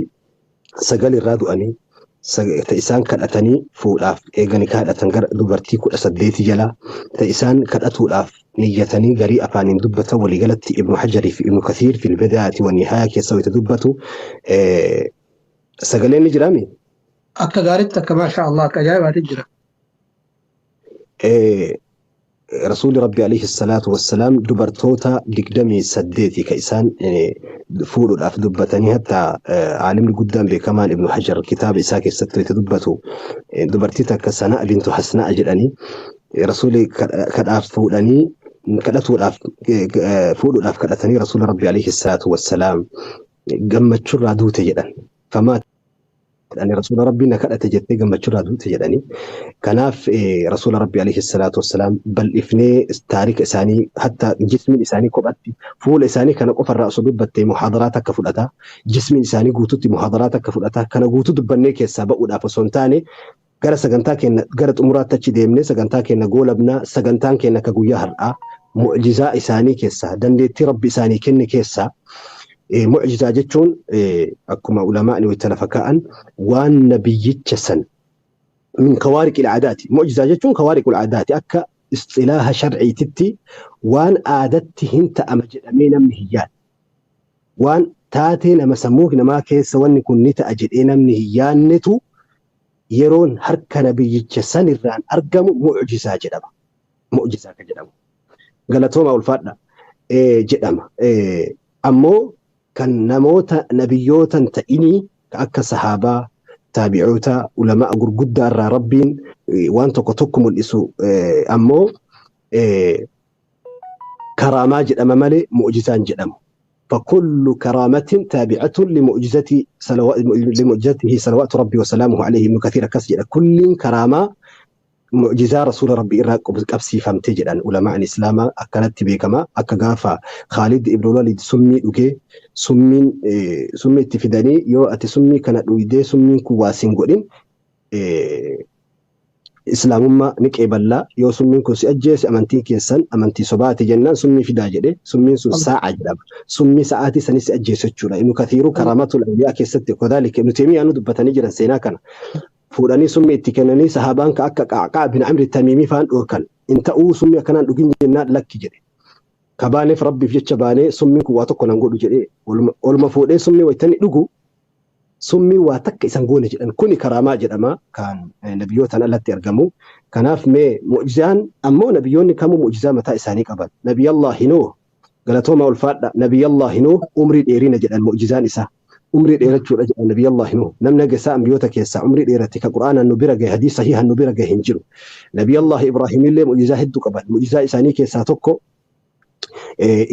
9 irraa du'anii ta isaan kadhatanii fuudhaaf eegani kadhatan gara dubartii 18 jala ta isaan kadhatuudhaaf niyyatanii garii afaaniin dubbatan waliigalatti Ibnu Hajarii fi Ibnu Kathiir fil bidaayati wan nihaaya keessa wayita dubbatu sagaleen ni jiraami? Akka gaariitti akka maashaa Allah akka ajaa'ibaatti jira. Rasuulli Rabbi alayhi salaatu wassalaam dubartoota 28 ka isaan fuudhuudhaaf dubbatanii hatta aalimni guddaan beekamaan Ibnu Hajar kitaaba isaa keessatti wayita dubbatu dubartii takka Sanaa bintu Hasnaa jedhanii rasuulli kadhaaf fuudhanii kadhatuudhaaf fuudhuudhaaf kadhatanii rasuulli Rabbi alayhi salaatu wassalaam gammachurraa duute jedhan. Famaa jedhanii rasuula Rabbii na kadhate jettee gammachurraa duute jedhanii. Kanaaf rasuula Rabbii alayhi salaatu wassalaam bal'ifnee taarika isaanii hatta jismiin isaanii kophatti fuula isaanii kana qofarraa osoo dubbattee muhaadaraat akka fudhata, jismiin isaanii guututti muhaadaraat akka fudhata, kana guutuu dubbannee keessaa ba'uudhaaf osoo hin taane gara sagantaa keenya gara xumuraatti achi deemnee sagantaa keenya goolabnaa. Sagantaan keenya akka guyyaa har'aa mu'jizaa isaanii keessaa dandeettii Rabbi isaanii kenne keessaa mu'jizaa jechuun akkuma ulamaa'ni wayita lafa kaa'an waan nabiyyicha san min kawaariqil aadaati. Mu'jizaa jechuun kawaariqul aadaati akka isxilaaha sharciititti waan aadatti hin ta'ama jedhamee namni hin yaadne. Waan taatee nama sammuu namaa keessa wanni kun ni ta'a jedhee namni hin yaadnetu yeroon harka nabiyyicha sanirraan argamu mu'jizaa jedhama. Mu'jizaa kan jedhamu. Galatooma ulfaadha jedhama. Ammoo kan namoota nabiyyootan ta'inii akka sahaabaa, taabi'oota, ulamaa gurguddaa irraa Rabbiin waan tokko tokko mul'isu ammoo karaamaa jedhama malee mu'jizaan jedhamu. فكل كرامة تابعة لمعجزته صلوات ربي وسلامه عليه. ابن كثير كسجل كل كرامة معجزة رسول ربي إرى قبسي فهمت جدًا. علماء الإسلام أكلت بكما أكغافا خالد ابن الوليد سمي أوكي سمي سمي اتفداني يو أتي سمي كانت ويدي سمي كواسين قولين islaamummaa ni qeeballaa yoo summiin kun si ajjeese amantiin keessan amantii sobaati jennaan summii fidaa jedhe summiin sun saa'a jedhama. Summii sa'aatii sanis si ajjeese jechuudha. Ibnu Kathiiruu Karaamatul Awliyaa keessatti kadhalika Ibnu Taymiyyaan dubbatanii jiran seenaa kana. Fuudhanii summii itti kennanii sahaabaan ka akka Qacqaa bin Amri Tamiimii faan dhorkan. In ta'uu summii akkanaan dhugin jennaan lakki jedhe. Ka baaneef Rabbiif jecha baanee summiin kun waa tokko nan godhu jedhee oluma fuudhee summii wayitanii dhugu summii waa takka isan goone jedhan. Kuni karaamaa jedhama kan nabiyyootaan alatti argamu. Kanaaf mee mu'jizaan ammoo nabiyyoonni kamuu mu'jizaa mataa isaanii qaban. Nabiyyallaahi Nuuh galatooma ulfaadha. Nabiyyallaahi Nuuh umrii dheerina jedhan mu'jizaan isaa. Umrii dheerachuudha jedhan Nabiyyallaahi Nuuh. Namni haga isaa ambiyoota keessaa umrii dheerate ka Qur'aanaan nu bira gahe hadiis sahiihaan nu bira gahe hin jiru. Nabiyyallaahi Ibraahimillee mu'jizaa hedduu qaban. Mu'jizaa isaanii keessaa tokko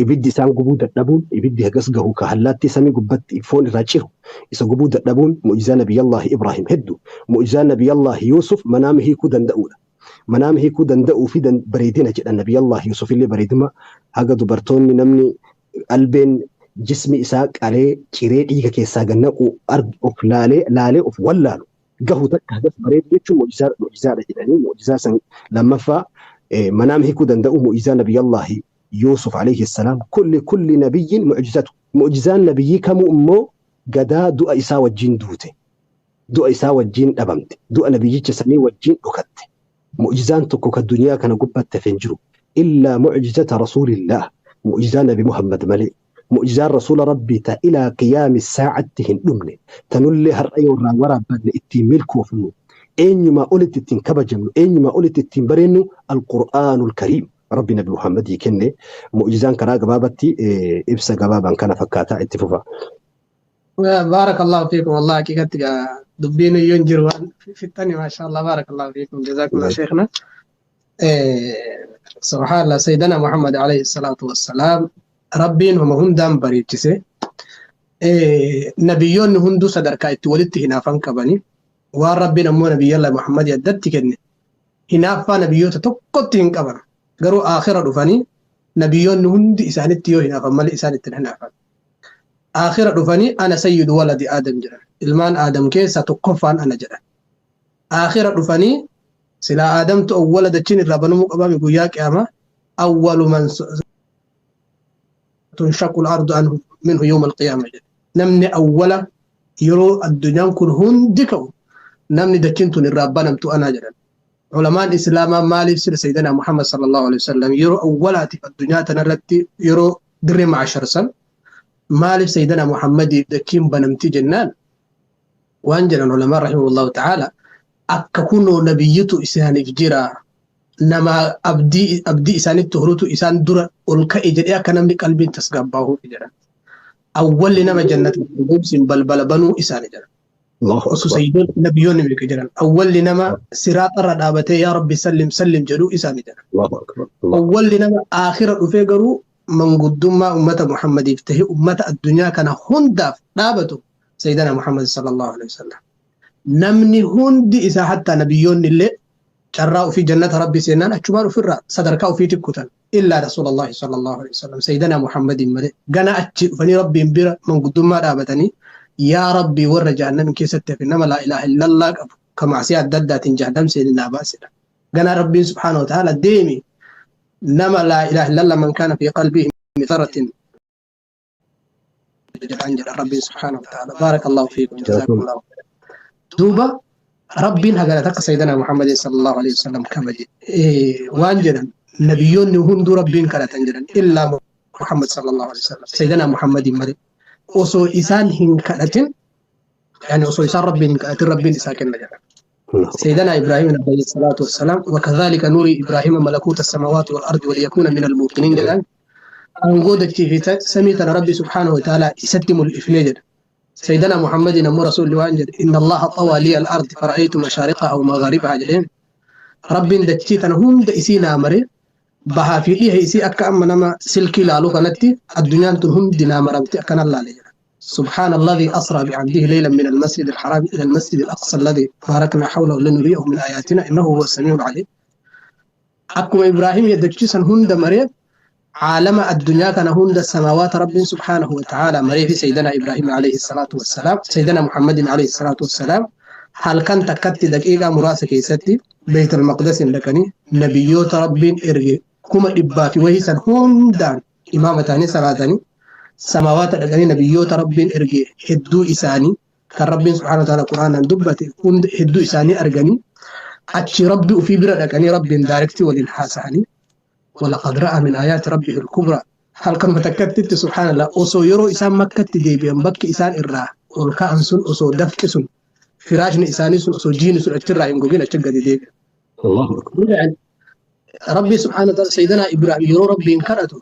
ibiddi isaan gubuu dadhabuun ibiddi hagas gahu ka hallaattii samii gubbatti foon irraa ciru isa gubuu dadhabuun mu'jizaa Nabiyyallaahi Ibraahim hedduu. Mu'jizaa Nabiyyallaahi Yuusuf manaama hiikuu danda'uudha. Manaama hiikuu danda'uu fi bareedina jedhan Nabiyyallaahi Yuusuf illee bareeduma haga dubartoonni namni albeen jismi isaa qalee ciree dhiiga keessaa gannaqu of laalee laalee of wallaalu. Gahu takka hagas bareedu jechuun mu'jizaadha jedhanii mu'jizaa san lammaffaa manaam hiikuu danda'u mu'jizaa nabiyyallahi Yuusuf alayhi salaam. Kulli nabiyyin mu'jizatu, mu'jizaan nabiyyii kamuu immoo gadaa du'a isaa wajjin duute, du'a isaa wajjin dhabamte, du'a nabiyyicha sanii wajjin dhokatte. Mu'jizaan tokko ka duniyaa kana gubbatte hafe hin jiru illaa mu'jizata rasuulillah, mu'jizaa nabi Muhammad malee. Mu'jizaan rasuula rabbii ta ilaa qiyaami saa'atti hin dhumne, tanullee har'a yoo irraa waraabbanne ittiin milkoofnu, eenyumaa olitti ittiin kabajamnu, eenyumaa olitti ittiin bareennu, alqur'aanul kariim rabbi nabi Muhammadii kenne. Mu'jizaan karaa gabaabatti ibsa gabaabaan kana fakkaataa itti fufa. بارك الله فيكم. والله حقيقة دبين ينجر في الثاني، ما شاء الله. بارك الله فيكم، جزاكم الله شيخنا. سبحان الله، سيدنا محمد عليه الصلاة والسلام ربين هم هندان بريتسي نبيون هندو sadarkaa itti walitti hinaafan qabani. Waan rabbiin ammoo nabiyyallah Muhammad addatti kenne hinaaffaa nabiyyoota tokkotti hin qaban. Garuu aakhira dhufanii nabiyyoonni hundi isaanitti yoo hinaafan malee isaan ittiin hinaafan. Aakhira dhufanii "Ana sayyidu waladi Aadam" jedhan, ilmaan Aadam keessaa tokkoffaan ana jedhan. Aakhira dhufanii silaa Aadamtu awwala dachiin irraa banamuu qabame guyyaa qiyaamaa, "Awwalu man tunshaqu al-ardu anhu minhu yawma al-qiyaama" jedhe. Namni awwala yeroo addunyaan kun hundi ka'u namni dachiin tun irraa banamtu anaa jedhan. Ulamaan islaamaa maaliif sila sayyidina Muhammad sallallahu alaihi wasallam yeroo awwalaatiif addunyaa tanarratti, yeroo dirree ma'ashar san, maaliif sayyidina Muhammadiif dachiin banamti jennaan, waan jedhan ulamaan rahimahullahu ta'ala, akka kunoo nabiyyitu isaaniif jira, nama abdii isaanitti horutu isaan dura ol ka'e jedhee akka namni qalbiin tasgabbaa'uuf jedhan. Awwalli nama jannata dhugoomsin balbala banuu isaani jedhan. Osoo sayyidoon nabiyyoonni meeqa jedhan, awwalli nama siraaxarra dhaabatee "Yaa Rabbi sallim sallim" jedhuu isaani jedhan. Awwalli nama aakhira dhufee garuu manguddummaa ummata Muhammadiif tahe, ummata addunyaa kana hundaaf dhaabatu, sayyidana Muhammad sallallahu alaihi wasallam. Namni hundi isaa, hatta nabiyyoonni illee, carraa ofii jannata rabbi seenaan achumaan ofirraa sadarkaa ofiitti kutan, illaa rasuulallahi sallallahu alaihi wasallam, sayyidana Muhammadin malee. Gana achi dhufanii rabbiin bira manguddummaa dhaabatanii, "Yaa Rabbi, warra jahannam keessatti hafe, nama laa ilaaha illallah qabu ka macsiyaa adda addaatiin jahannam seenin naa baasedha. Gana rabbiin subhaanahu wa ta'ala, "Deemi, nama laa ilaaha illallah, man kaana fi qalbihi mitharatin" jedhaan jedha rabbiin subhaanahu wa ta'ala. Baarakallahu fiikum, jazaakumullahu. Duuba rabbiin hagana takka sayyidana Muhammadin sallallahu alaihi wasallam kabaje. Waan jedhan, nabiyyoonni hunduu rabbiin kadhatan jedhan, illaa Muhammad sallallahu alaihi wasallam, sayyidana Muhammadin malee. Osoo isaan hin kadhatin, yani osoo isaan rabbiin hin kadhatin, rabbiin isaa kenna jedhan. سيدنا إبراهيم عليه الصلاة والسلام "وكذلك نري إبراهيم ملكوت السماوات والأرض وليكون من الموقنين" jedhan. Aangoo dachii fi samii tana rabbi subhaanahu wa ta'ala isatti mul'ifnee jedha. سيدنا محمد نمو رسول الله jedhe "إن الله طوى لي الأرض فرأيت مشارقها ومغاربها" jedheen. Rabbiin dachii tana hunda isii naa mare, bahaa fi dhiha isii akka amma nama silkii ilaalu kanatti addunyaan tun hundi naa maramte akkana laale jedha. سبحان الذي أسرى بعبده ليلا من المسجد الحرام إلى المسجد الأقصى الذي باركنا حوله لنريه من آياتنا إنه هو السميع العليم. Akkuma Ibraahim yaddachiisan hunda maree, عالم الدنيا كان هند السماوات رب سبحانه وتعالى مريه في سيدنا إبراهيم عليه الصلاة والسلام، سيدنا محمد عليه الصلاة والسلام هل كان تكت دقيقة مراسة كيستي بيت المقدس لكني نبيوت رب إرجي كما إبا في وهي سن هندان إمامة تاني صلاة سماوات لكني نبيوت رب إرجي هدو إساني كان رب سبحانه وتعالى قرآن دبته هدو إساني أرجني أتشي ربي وفي برا لكني رب direct وللحاسعني ولقد رأى من آيات ربه الكبرى. هل كان متكتت سبحان الله osoo yeroo isaan makkatti deebi'an bakki isaan irraa ol ka'an sun osoo dafqi sun, firaashni isaanii sun, osoo jiini sun achirraa hin gogin achi gadi deebi'an. Allahu akbar. Rabbi subhaanahu wa ta'ala, sayyidina Ibrahim yeroo rabbiin kadhatu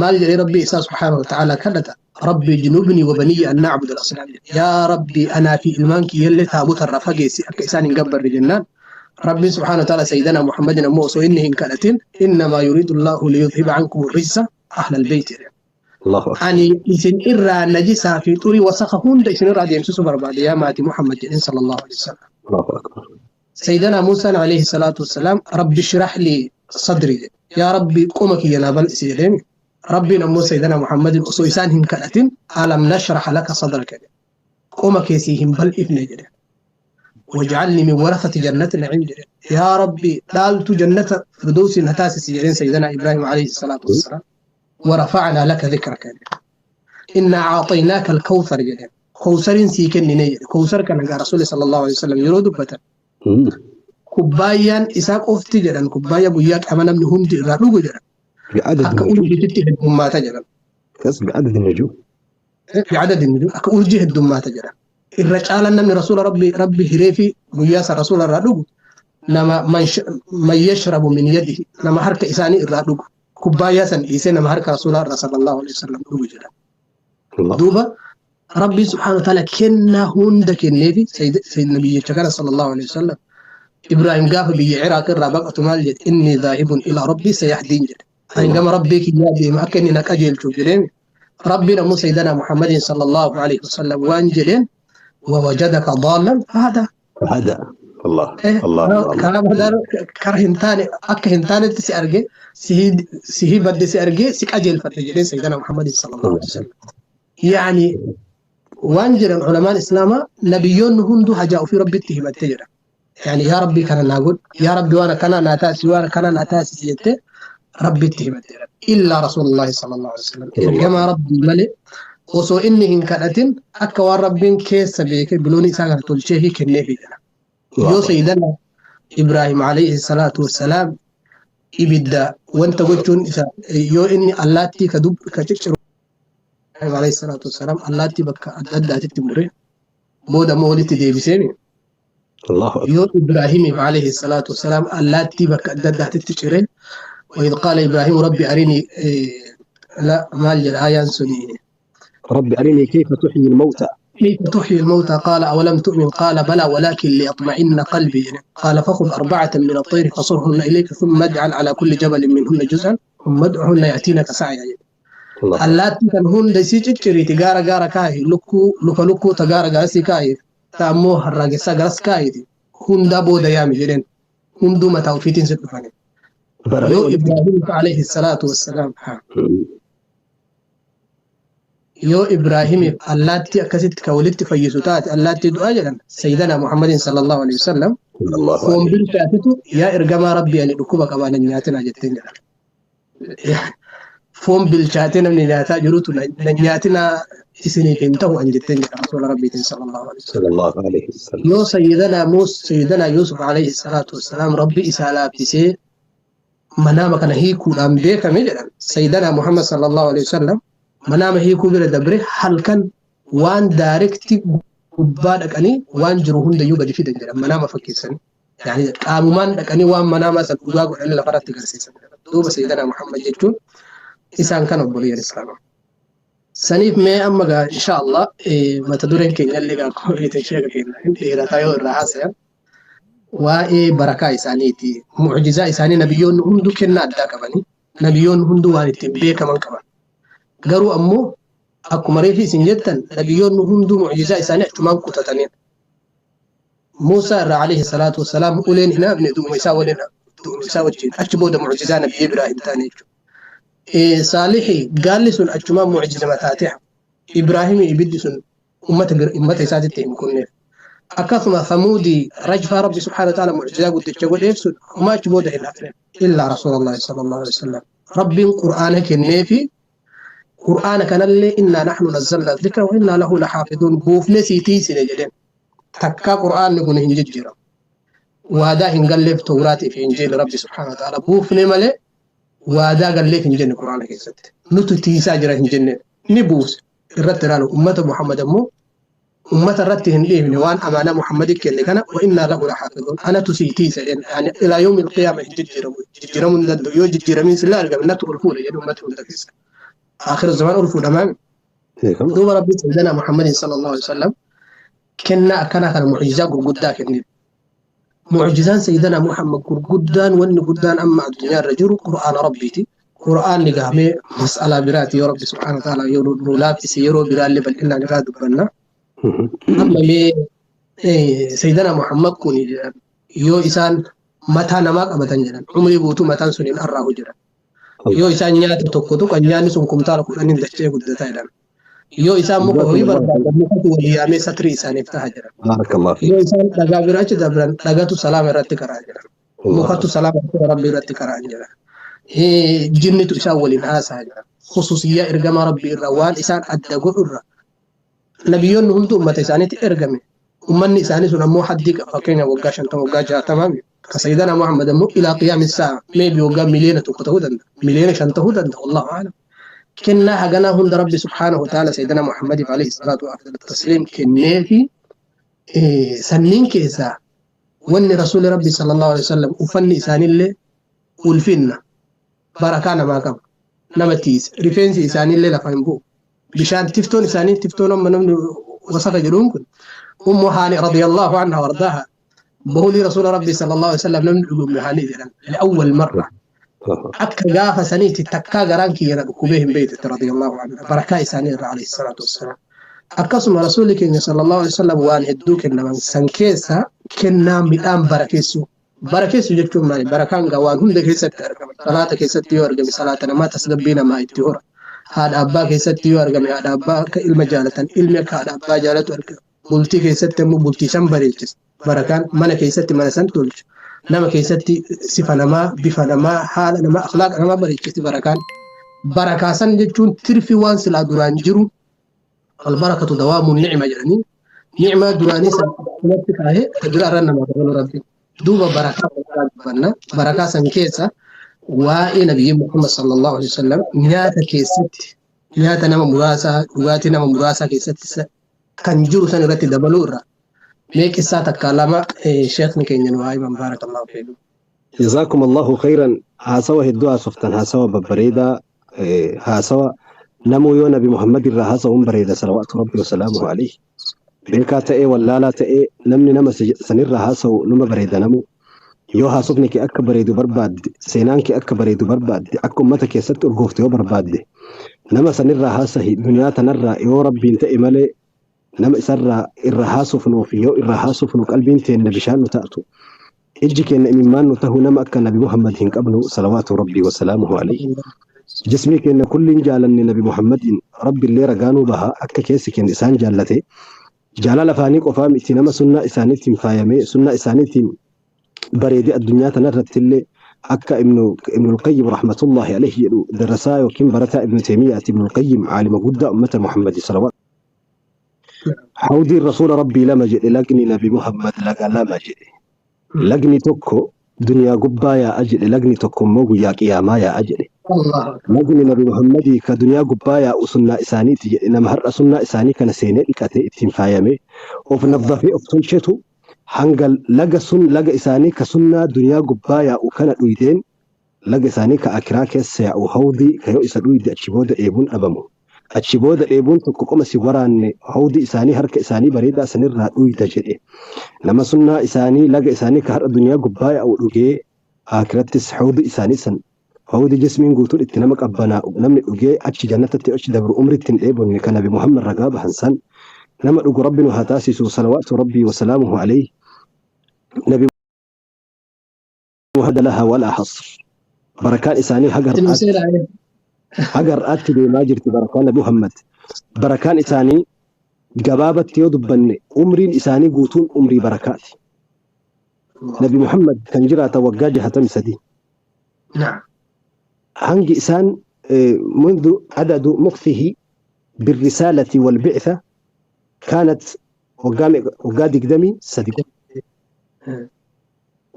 maal jedhee rabbi isaa subhaanahu wa ta'ala kadhata? "Rabbi ijnubnii wa baniyya an na'budu al-asnaam." Yaa Rabbi, anaa fi ilmaan kiyyallee taabota irraa fageessi akka isaan hin gabbarre jennaan, rabbiin subhaanahu wa ta'ala sayyidina Muhammadin ammoo osoo inni hin kadhatin "Innamaa yuriidu Allahu liyudhiba ankum ar-rijsa ahla al-bayt" jedhe. Allahu akbar. Ani isin irraa najisaa fi xurii wasakha hunda isin irraa deemsisuu barbaade, yaa maatii Muhammad jedheen sallallahu alaihi wasallam. Allahu akbar. سيدنا موسى عليه الصلاة والسلام "رب اشرح لي صدري" يا ربي قومك يا نابل سيدين. ربي نمو سيدنا محمد أسو إسان هن كالتين "ألم نشرح لك صدرك". Qoma keessii hin bal'ifne jedhe. Waj'alni min warasati jannati na'iim jedhe. Yaa Rabbi dhaaltu jannata firdawsiin na taasisi jedheen Sayyidina Ibraahim alayhi salaatu wassalaam. ورفعنا لك ذكرك إنا أعطيناك الكوثر جدًا كوثر سيكن كوثر كان قال رسول صلى الله عليه وسلم يرود بتا كوبايان إساق أفتي جدًا كوبايا بياك أمانا من هند رألو جدًا بعدد أكا أرجي تتي الدمات جدًا بس بعدد النجوم بعدد النجوم أكا أرجي الدمات جدًا الرجال من رسول ربي ربي هريفي بياس رسول رألو نما من يشرب من يده نما حركة إساني رألو كوبايا سن إيسي نما حركة رسول الله صلى الله عليه وسلم جدًا دوبا ربي سبحانه وتعالى كنا هند كنبي سيد النبي شكرا صلى الله عليه وسلم إبراهيم قاف بي عراق الرابق مال إني ذاهب إلى ربي سيهدين جد عندما ربي كيابي ما كني نكجل تجرين ربنا مو سيدنا محمد صلى الله عليه وسلم وانجلين ووجدك ضالا فهذا هذا الله الله كلام هذا كرهنتاني أكهنتاني تسأرجع سيه بدي سأرجع سكجل فتجرين سيدنا محمد صلى الله عليه وسلم يعني وانجل علماء الإسلام نبيون هندو هجاء في ربي اتهم التجرة يعني يا ربي كان نقول يا ربي وانا كان ناتاسي وانا كان ناتاسي سيدته ربي اتهم التجرة إلا رسول الله صلى الله عليه وسلم كما ربي ملئ وصو إنهن كانت أكوى ربين كيس بيك بلوني ساقر تلشيه كنيه يو سيدنا إبراهيم عليه الصلاة والسلام إبدا وانت قلتون يو إني اللاتي كدب كتشر عليه الصلاة والسلام اللاتي بك أدى تتمري بودا مولتي ديبسيني الله أكبر. يو إبراهيم عليه الصلاة والسلام اللاتي بك أدى تتشري وإذ قال إبراهيم ربي أريني لا مال الآية سني ربي أريني كيف تحيي الموتى كيف تحيي الموتى قال أولم تؤمن قال بلى ولكن ليطمئن قلبي قال فخذ 4 من الطير فصرهن إليك ثم اجعل على كل جبل منهن جزءا ثم ادعهن يأتينك سعيا allaatti kan hunda isii cicciriiti gaara gaara kaahi lukkuu luka lukkuu ta gaara garasii kaahi ta ammoo harraagessaa garas kaahiti hunda booda yaami jedheen hunduu mataa ofiitiin si dhufani yoo Ibraahim alayhi salaatu wassalaam yoo Ibraahimiif allaatti akkasitti ka walitti fayyisu taate allaatti du'aa jedhan sayyidana Muhammadin sallallahu alayhi wasallam foon bilchaatitu yaa ergamaa rabbii ani dhukkuba qabaa nan nyaatinaa jetteen jedhan foon bilchaatee namni nyaataa jirutu na nyaatinaa isiniif hin ta'u an jetteen jedha rasuula rabbiitiin sallallahu alaihi wasallam. Yoo sayyidana Muus sayyidana Yuusuf alayhi salaatu wassalaam rabbi isaa laaffisee manaama kana hiikuudhaan beekame jedhan sayyidana Muhammad sallallahu alaihi wasallam manaama hiikuu bira dabre halkan waan daarekti gubbaa dhaqanii waan jiru hundayyuu gadi fidan jedhan manaama fakkeessanii. Yani qaamumaan dhaqanii waan manaamaa san dhugaa godhanii lafarratti agarsiisan. Duuba sayyidana Muhammad jechuun إنسان كان أبولي الإسلام سنيف ما أما إن شاء الله ما تدورين كين اللي قال كوري تشيك كين إذا تايو الرئاسة وإيه بركة إسانيتي معجزة إساني نبيون هندو كنا أداك بني نبيون هندو وانتي بيه كمان كمان قالوا أمو أكو مريفي سنجتن نبيون هندو معجزة إساني احتمام كتتنين موسى عليه الصلاة والسلام أولين هنا ابن دوم يساولين دوم يساوجين أجبوا معجزة نبي إبراهيم تاني صالحي قال لي سن أجمع معجزة متاتح إبراهيم يبدي سن أمة سادتهم كنا أكثم ثمودي رجف ربي سبحانه وتعالى معجزة قلت تقول إيه سن وما تبوده إلا إلا رسول الله صلى الله عليه وسلم ربي قرآنك النافي قرآنك اللي إنا نحن نزلنا الذكر وإنا له لحافظون بوف نسيتي سنجدين تكا قرآن نكون هنججرا وهذا هنقلب توراتي في إنجيل ربي سبحانه وتعالى بوف نملي وهذا قال لك إن جنة القرآن كيست نتو تيسا جرا إن جنة نبوس الرت رالو أمة محمد أمو أمة الرت هن إيه من وان أمانة محمد كن كان وإنا له لحافظون أنا تسي تيسا يعني إلى يوم القيامة جرم من يو جرم من سلا رجع نتو الفول يعني أمة الكيس آخر الزمان ألفول أمام دوب ربي سيدنا محمد صلى الله عليه وسلم كنا كان المعجزة قدام كن معجزان سيدنا محمد قدان وان قدان أما الدنيا الرجل قرآن ربيتي قرآن لقامي مسألة براتي يا رب سبحانه وتعالى يقول لا في سيرو برا اللي بل إلا نراد بنا أما مي سيدنا محمد كوني يو إنسان متى نماك أبدا جرا عمري بوتو متى سنين أراه جرا يو إنسان نيات توكتو كان نياني سنكم تارك أن ندشتي قدتا إلى Yoo isaan muka horii Jazakumullahu barbaadan mukatu walii yaamee satrii isaaniif taha jira. Barakallahu fiik. Yoo isaan dhagaa bira achi dabran dhagatu salaama irratti karaa jira. Allahu Mukatu salaama rabbii irratti karaa jira. Jinnitu isaan waliin haasaa jira. Khususiyyaa ergama rabbii irraa waan isaan adda godhu irra nabiyyoonni hundi ummata isaaniitti ergame. Ummanni isaanii sun ammoo haddii qaba. Fakkeenya waggaa 50, waggaa 60. Ka Sayyidana Muhammad ammoo ilaa qiyaami saa maybe waggaa 1 miliyoona ta'uu danda'a. 5 miliyoona ta'uu danda'a. Wallahu a'lam. Kennaa haganaa hunda Rabbi subhaanahu wa ta'ala Sayyidana Muhammadiif alayhi salaatu wa afdalu tasliim kenneefi, sanniin keessaa wanni Rasuuli Rabbi sallallahu alaihi wasallam uffanni isaaniillee ulfinna barakaa namaa qaba. Nama tiisa. Rifeensi isaaniillee lafa hin bu'u. Bishaan tiftoon isaanii, tiftoon amma namni wasaka jedhuun kun, Ummu Haani radiyallahu anha wardaaha, bahulii Rasuula Rabbi sallallahu alaihi wasallam namni dhugu Ummu Haani jedhan li'awwal marra. Akka gaafa saniitti takkaa garaan kiyya na dhukkubee hin beekte, radiyallahu anha, barakaa isaanii irra alayhi salaatu wassalaam. Akkasuma Rasuulli keenya sallallahu alaihi wasallam waan hedduu kennaman san keessa kennaa midhaan barakeessuu. Barakeessu jechuun maali? Barakaan gaa waan hunda keessatti argama. Salaata keessatti yoo argame salaata namaa tasgabbii namaa itti hora. Haadha abbaa keessatti yoo argame haadha abbaa akka ilma jaalatan, ilmi akka haadha abbaa jaalatu argama. Bultii keessatti ammoo bultii san bareechisa. Barakaan mana keessatti mana san tolcha. Nama keessatti sifa namaa, bifa namaa, haala namaa, akhlaaqa namaa bareechisi barakaan. Barakaa san jechuun tirfi waan silaa duraan jiru, albarakatu dawaamu ni'ima jedhanii, ni'ima duraanii san akkumatti kaahee ta dura irra namaa dabalu rabbi. Duuba barakaa barakaa dubbanna. Barakaa san keessa waa'ee nabiyyi Muhammad sallallahu alaihi wasallam nyaata keessatti, nyaata nama muraasaa, dhugaatii nama muraasaa keessatti kan jiru san irratti dabaluu irra mee qissaa takka lama sheekni keenya nu haa himan, barakallahu fiikum. جزاكم الله خيرا. haasawa hedduu haasoftan, haasawa babbareedaa, haasawa namuu yoo Nabi Muhammad irraa haasawuun bareeda, salawaatu rabbi wasalaamuhu alayhi. Beekaa ta'ee wallaalaa ta'ee namni nama sanirraa haasawu numa bareeda. Namuu yoo haasofni kee akka bareedu barbaadde, seenaan kee akka bareedu barbaadde, akka ummata keessatti urgoofte yoo barbaadde, nama sanirraa haasahi. Duniyaa tanarraa yoo rabbiin ta'e malee nama isarraa irra haasofnuu fi yoo irraa haasofnu qalbiin teenna bishaan nu taatu, ijji keenya imimmaan nu tahu, nama akka Nabi Muhammad hin qabnu, salawaatu rabbii wasalaamuhu alayhi. Jismii keenya kulliin jaalanne Nabi Muhammadin, rabbi illee ragaanuu baha akka keessi keenya isaan jaallate. Jaalala afaanii qofaa miti, nama sunnaa isaaniitiin faayamee sunnaa isaaniitiin bareedee addunyaa tanarratti illee, akka Ibnul Qayyim rahmatullahi alayhi jedhu, darasaa yookiin barataa Ibnu Taymiyaati Ibnul Qayyim, caalima guddaa ummata Muhammadi salawaat. Hawdiin Rasuula Rabbii lama jedhe, lagni Nabi Muhammad laga lama jedhe. Lagni tokko duniyaa gubbaa yaa'a jedhe, lagni tokko immoo guyyaa qiyaamaa yaa'a jedhe. Allah. Lagni Nabi Muhammadii ka duniyaa gubbaa yaa'u sunnaa isaaniiti jedhe. Nama har'a sunnaa isaanii kana seenee dhiqatee ittiin faayamee of nazzafee of tolchetu hanga laga sun, laga isaanii ka sunnaa duniyaa gubbaa yaa'u kana dhuydeen, laga isaanii ka akiraa keessa yaa'u, hawdii ka yoo isa dhuyde achi booda dheebuun dhabamu. Achi booda dheebuun tokko qoma si waraanne, hawdii isaanii harka isaanii bareedaa sanirraa dhuyda jedhe. Nama sunnaa isaanii, laga isaanii ka har'a duniyaa gubbaa yaa'u dhugee, akirattis hawdii isaanii san, hawdii jismiin guutuun itti nama qabbanaa'u, namni dhugee achi jannatatti achi dabru umritti hin dheebonne, ka Nabi Muhammad ragaa bahan san nama dhugu rabbi nu haa taasisu, salawaatu rabbii wasalaamuhu alayhi. Nabi Muhammad laha walaa hasr. Barakaan isaanii haga har'aatti haga har'aatti deemaa jirti barakaan Nabi Muhammad. Barakaan isaanii gabaabatti yoo dubbanne umriin isaanii guutuun umrii barakaati. Nabi Muhammad kan jiraatan waggaa 63. Hangi isaan منذ عدد مكثه بالرسالة والبعثة كانت waggaa 23.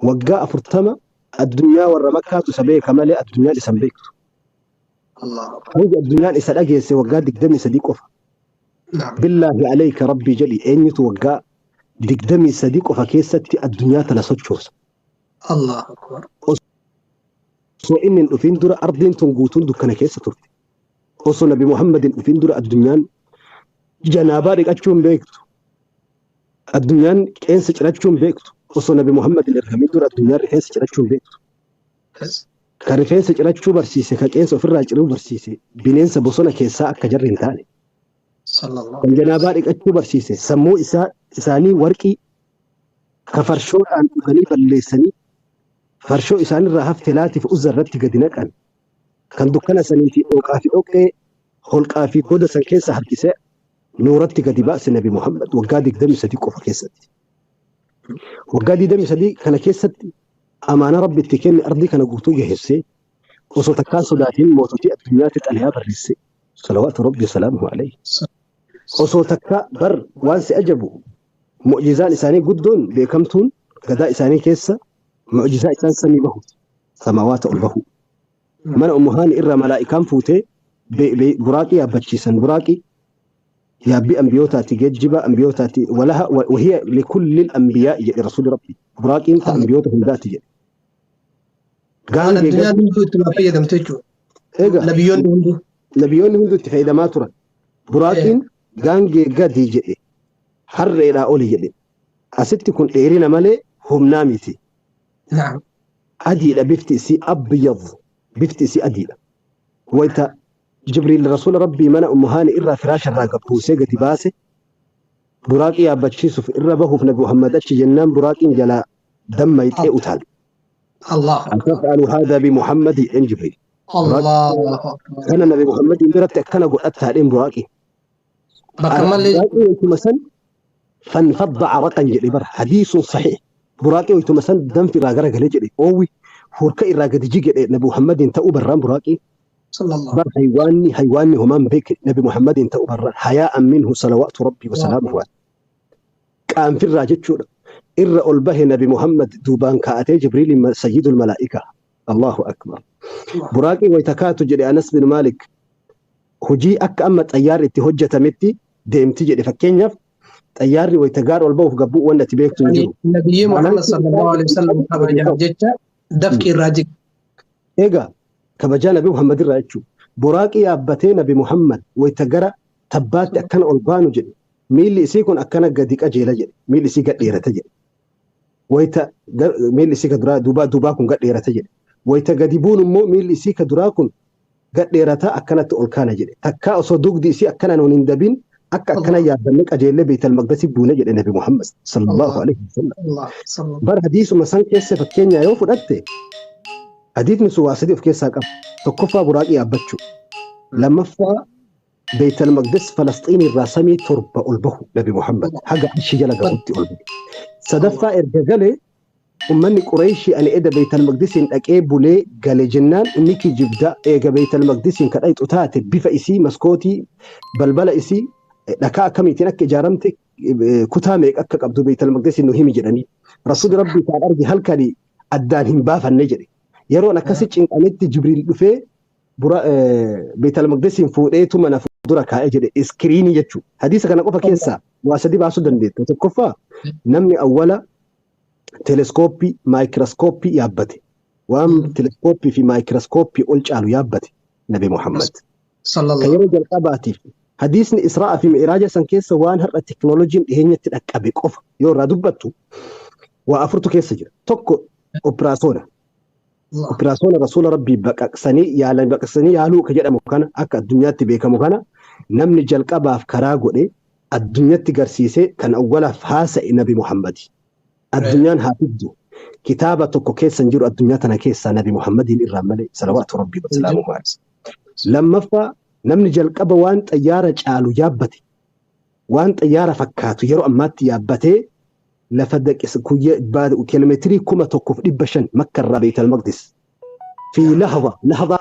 Waggaa 40 addunyaa warra Makkaatu isa beeka malee addunyaan isa hin beektu. Hangi addunyaan isa dhageesse waggaa 23 qofa. Billaahi alayka, rabbii jedhi, eenyutu waggaa 23 qofa keessatti addunyaa tana sochoosa? Allahu akbar. Osoo inni hin dhufin dura ardiin tun guutuun dukkana keessa turte. Osoo Nabi Muhammad hin dhufin dura addunyaan janaabaa dhiqachuu hin beektu. Addunyaan qeensa cirachuu hin beektu. Osoo Nabi Muhammad hin ergamin dura addunyaan rifeensa cirachuu hin beektu. Ka rifeensa cirachuu barsiise, ka qeensa ofirraa ciruu barsiise, bineensa bosona keessaa akka jarri hin taane. Kan janaabaa dhiqachuu barsiise, sammuu isaa isaanii warqii ka farshoodhaan dhuganii balleessanii farshoo isaanirraa hafte laatiif uzza irratti gadi naqan. Kan dukkana sanii fi dhooqaa fi dhoqqee Holqaa fi goda san keessa harkisee nuuratti gadi baase Nabi Muhammad waggaa 23 qofa keessatti. Waggaa 23 kana keessatti amaana Rabbi itti kenne ardii kana guutuu geessee osoo takkaan sodaatiin moototii addunyaatti xalayaa barreesse. Salawaatu Rabbi salaamuhu alayhi. Osoo takka bar waan si ajabu mu'jizaan isaanii guddoon beekamtuun gadaa isaanii keessa mu'jizaa isaan samii bahu samaawaata ol bahu. Mana Ummu Haani irraa malaa'ikaan fuutee buraaqii yaabbachiisan. Buraaqii yaabbii ambiyootaati, geejjiba ambiyootaati, walaha wahiya likulli ambiyaa'i jedhe Rasuulli Rabbi. Buraaqiin ta ambiyoota hundaati jedhe. Waan Gaangee addunyaan hunduu itti fayyadamte jechuudha. Egaa Nabiyyoonni hunduu. Nabiyyoonni hunduu itti fayyadamaa turan. Buraaqiin gaangee gadi jedhe, harreedhaa oli jedhe. Asitti kun dheerina malee humnaa miti. Naam. Adiidha bifti isii, abyad bifti isii adiidha. Wayita Jibriil Rasuula Rabbii mana Ummu Haani irraa firaasha irraa gad buusee gadi baase, buraaqii yaabbachiisuuf irra bahuuf Nabi Muhammad achi jennaan buraaqiin jalaa dammayxee utaalte. Allahu akbar. Ataf'alu haadha bi Muhammad jedheen Jibriil. Allahu akbar. Kana Nabi Muhammadiin biratti akkana godhattaadheen buraaqii. Bakka malee Buraaqii wayituma san fanfadda araqan jedhe bara hadiisun saxiix. Buraaqii wayituma san danfi irraa garagalee jedhe, oowwi hurka irraa gadi jigedhe Nabi Muhammadiin ta'uu barraan buraaqii. Sallallahu. Bar haywaanni homaan beekne Nabi Muhammadiin ta'uu barraan hayaa'an minhu salawaatu Rabbii wa salaamuhu alayhi. Qaanfirraa jechuudha. Irra ol bahe Nabi Muhammad duubaan kaa'atee Jibriil sayyidul malaa'ika. Allahu akbar. Buraaqii wayita kaatu jedhe Anas bin Maalik, hojii akka amma xayyaarri itti hojjetametti deemti jedhe. Fakkeenyaaf xayyaarri wayita gaara ol bahuuf gabbuu wanni ati beektu hin jiru. Nabiyyi Muhammad sallallahu alaihi wasallam kabajaaf jecha dafqi irraa jige. Egaa kabajaa Nabi Muhammad irraa jechuudha. Buraaqii yaabbatee Nabi Muhammad wayita gara tabbaatti akkana ol baanu jedhe. Miilli isii kun akkana gadi qajeela jedhe. Miilli isii gad dheerata jedhe. Wayita miilli isii ka duraa duubaa kun gad dheerata jedhe. Wayita gadi buun immoo miilli isii ka duraa kun gad dheerataa akkanatti ol kaana jedhe. Takkaa osoo dugdi isii akkanaan hin dabin akka akkana yaabbanne qajeellee Beetal Maqdasii buune jedhe Nabi Muhammad sallallahu alaihi wasallam. Bar hadiisuma san keessa fakkeenyaa yoo fudhatte hadiisni sun waa sadii of keessaa qaba. Tokkoffaa buraaqii yaabbachuu. Lammaffaa Beetal Maqdis Falasxiin irraa samii 7 ol bahu Nabi Muhammad haga arshii jala gahutti ol bahu. Sadaffaa erga galee ummanni Qureeshii ani eda Beetal Maqdisiin dhaqee bulee gale jennaan inni kijibda, eega Beetal Maqdisiin ka dhayxu taate bifa isii, maskootii, balbala isii, dhakaa akkamiitiin akka ijaaramte, kutaa meeqa akka qabdu Beetal Maqdisiin nu himi jedhanii. Rasuulli Rabbii kaan arge halkanii addaan hin baafanne jedhe. Yeroon akkasi cinqametti Jibriil dhufee Beetal Maqdisiin fuudheetu mana fuuldura kaa'ee jedhe, iskiriinii jechuudha. Hadiisa kana qofa keessaa waa sadi baasuu dandeetta. Tokkoffaa namni awwala teleskooppii, maayikirooskooppii yaabbate. Waan teleskooppii fi maayikirooskooppii ol caalu yaabbate Nabi Muhammad. Kan yeroo jalqabaatiif hadiisni Israa'aa fi Mi'raaja san keessa waan har'a teknooloojiin dhiheenyatti dhaqqabe qofa yoo irraa dubbattu waa afurtu keessa jira. Tokko opiraasoona. Opiraasoona Rasuula Rabbii baqaqsanii yaalan, baqaqsanii yaaluu ka jedhamu kana akka addunyaatti beekamu kana namni jalqabaaf karaa godhe addunyatti garsiisee kan awwalaaf haasa'e Nabi Muhammadi. Addunyaan haa fiddu. Kitaaba tokko keessa hin jiru addunyaa tana keessaa Nabi Muhammadiin irraa malee, salawaatu Rabbii wa salaamuhu alayhi. Lammaffaa namni jalqaba waan xayyaara caalu yaabbate, waan xayyaara fakkaatu yeroo ammaatti yaabbatee lafa kiiloomeetirii 1500 Makka irraa Beetal Maqdis fi lahza lahza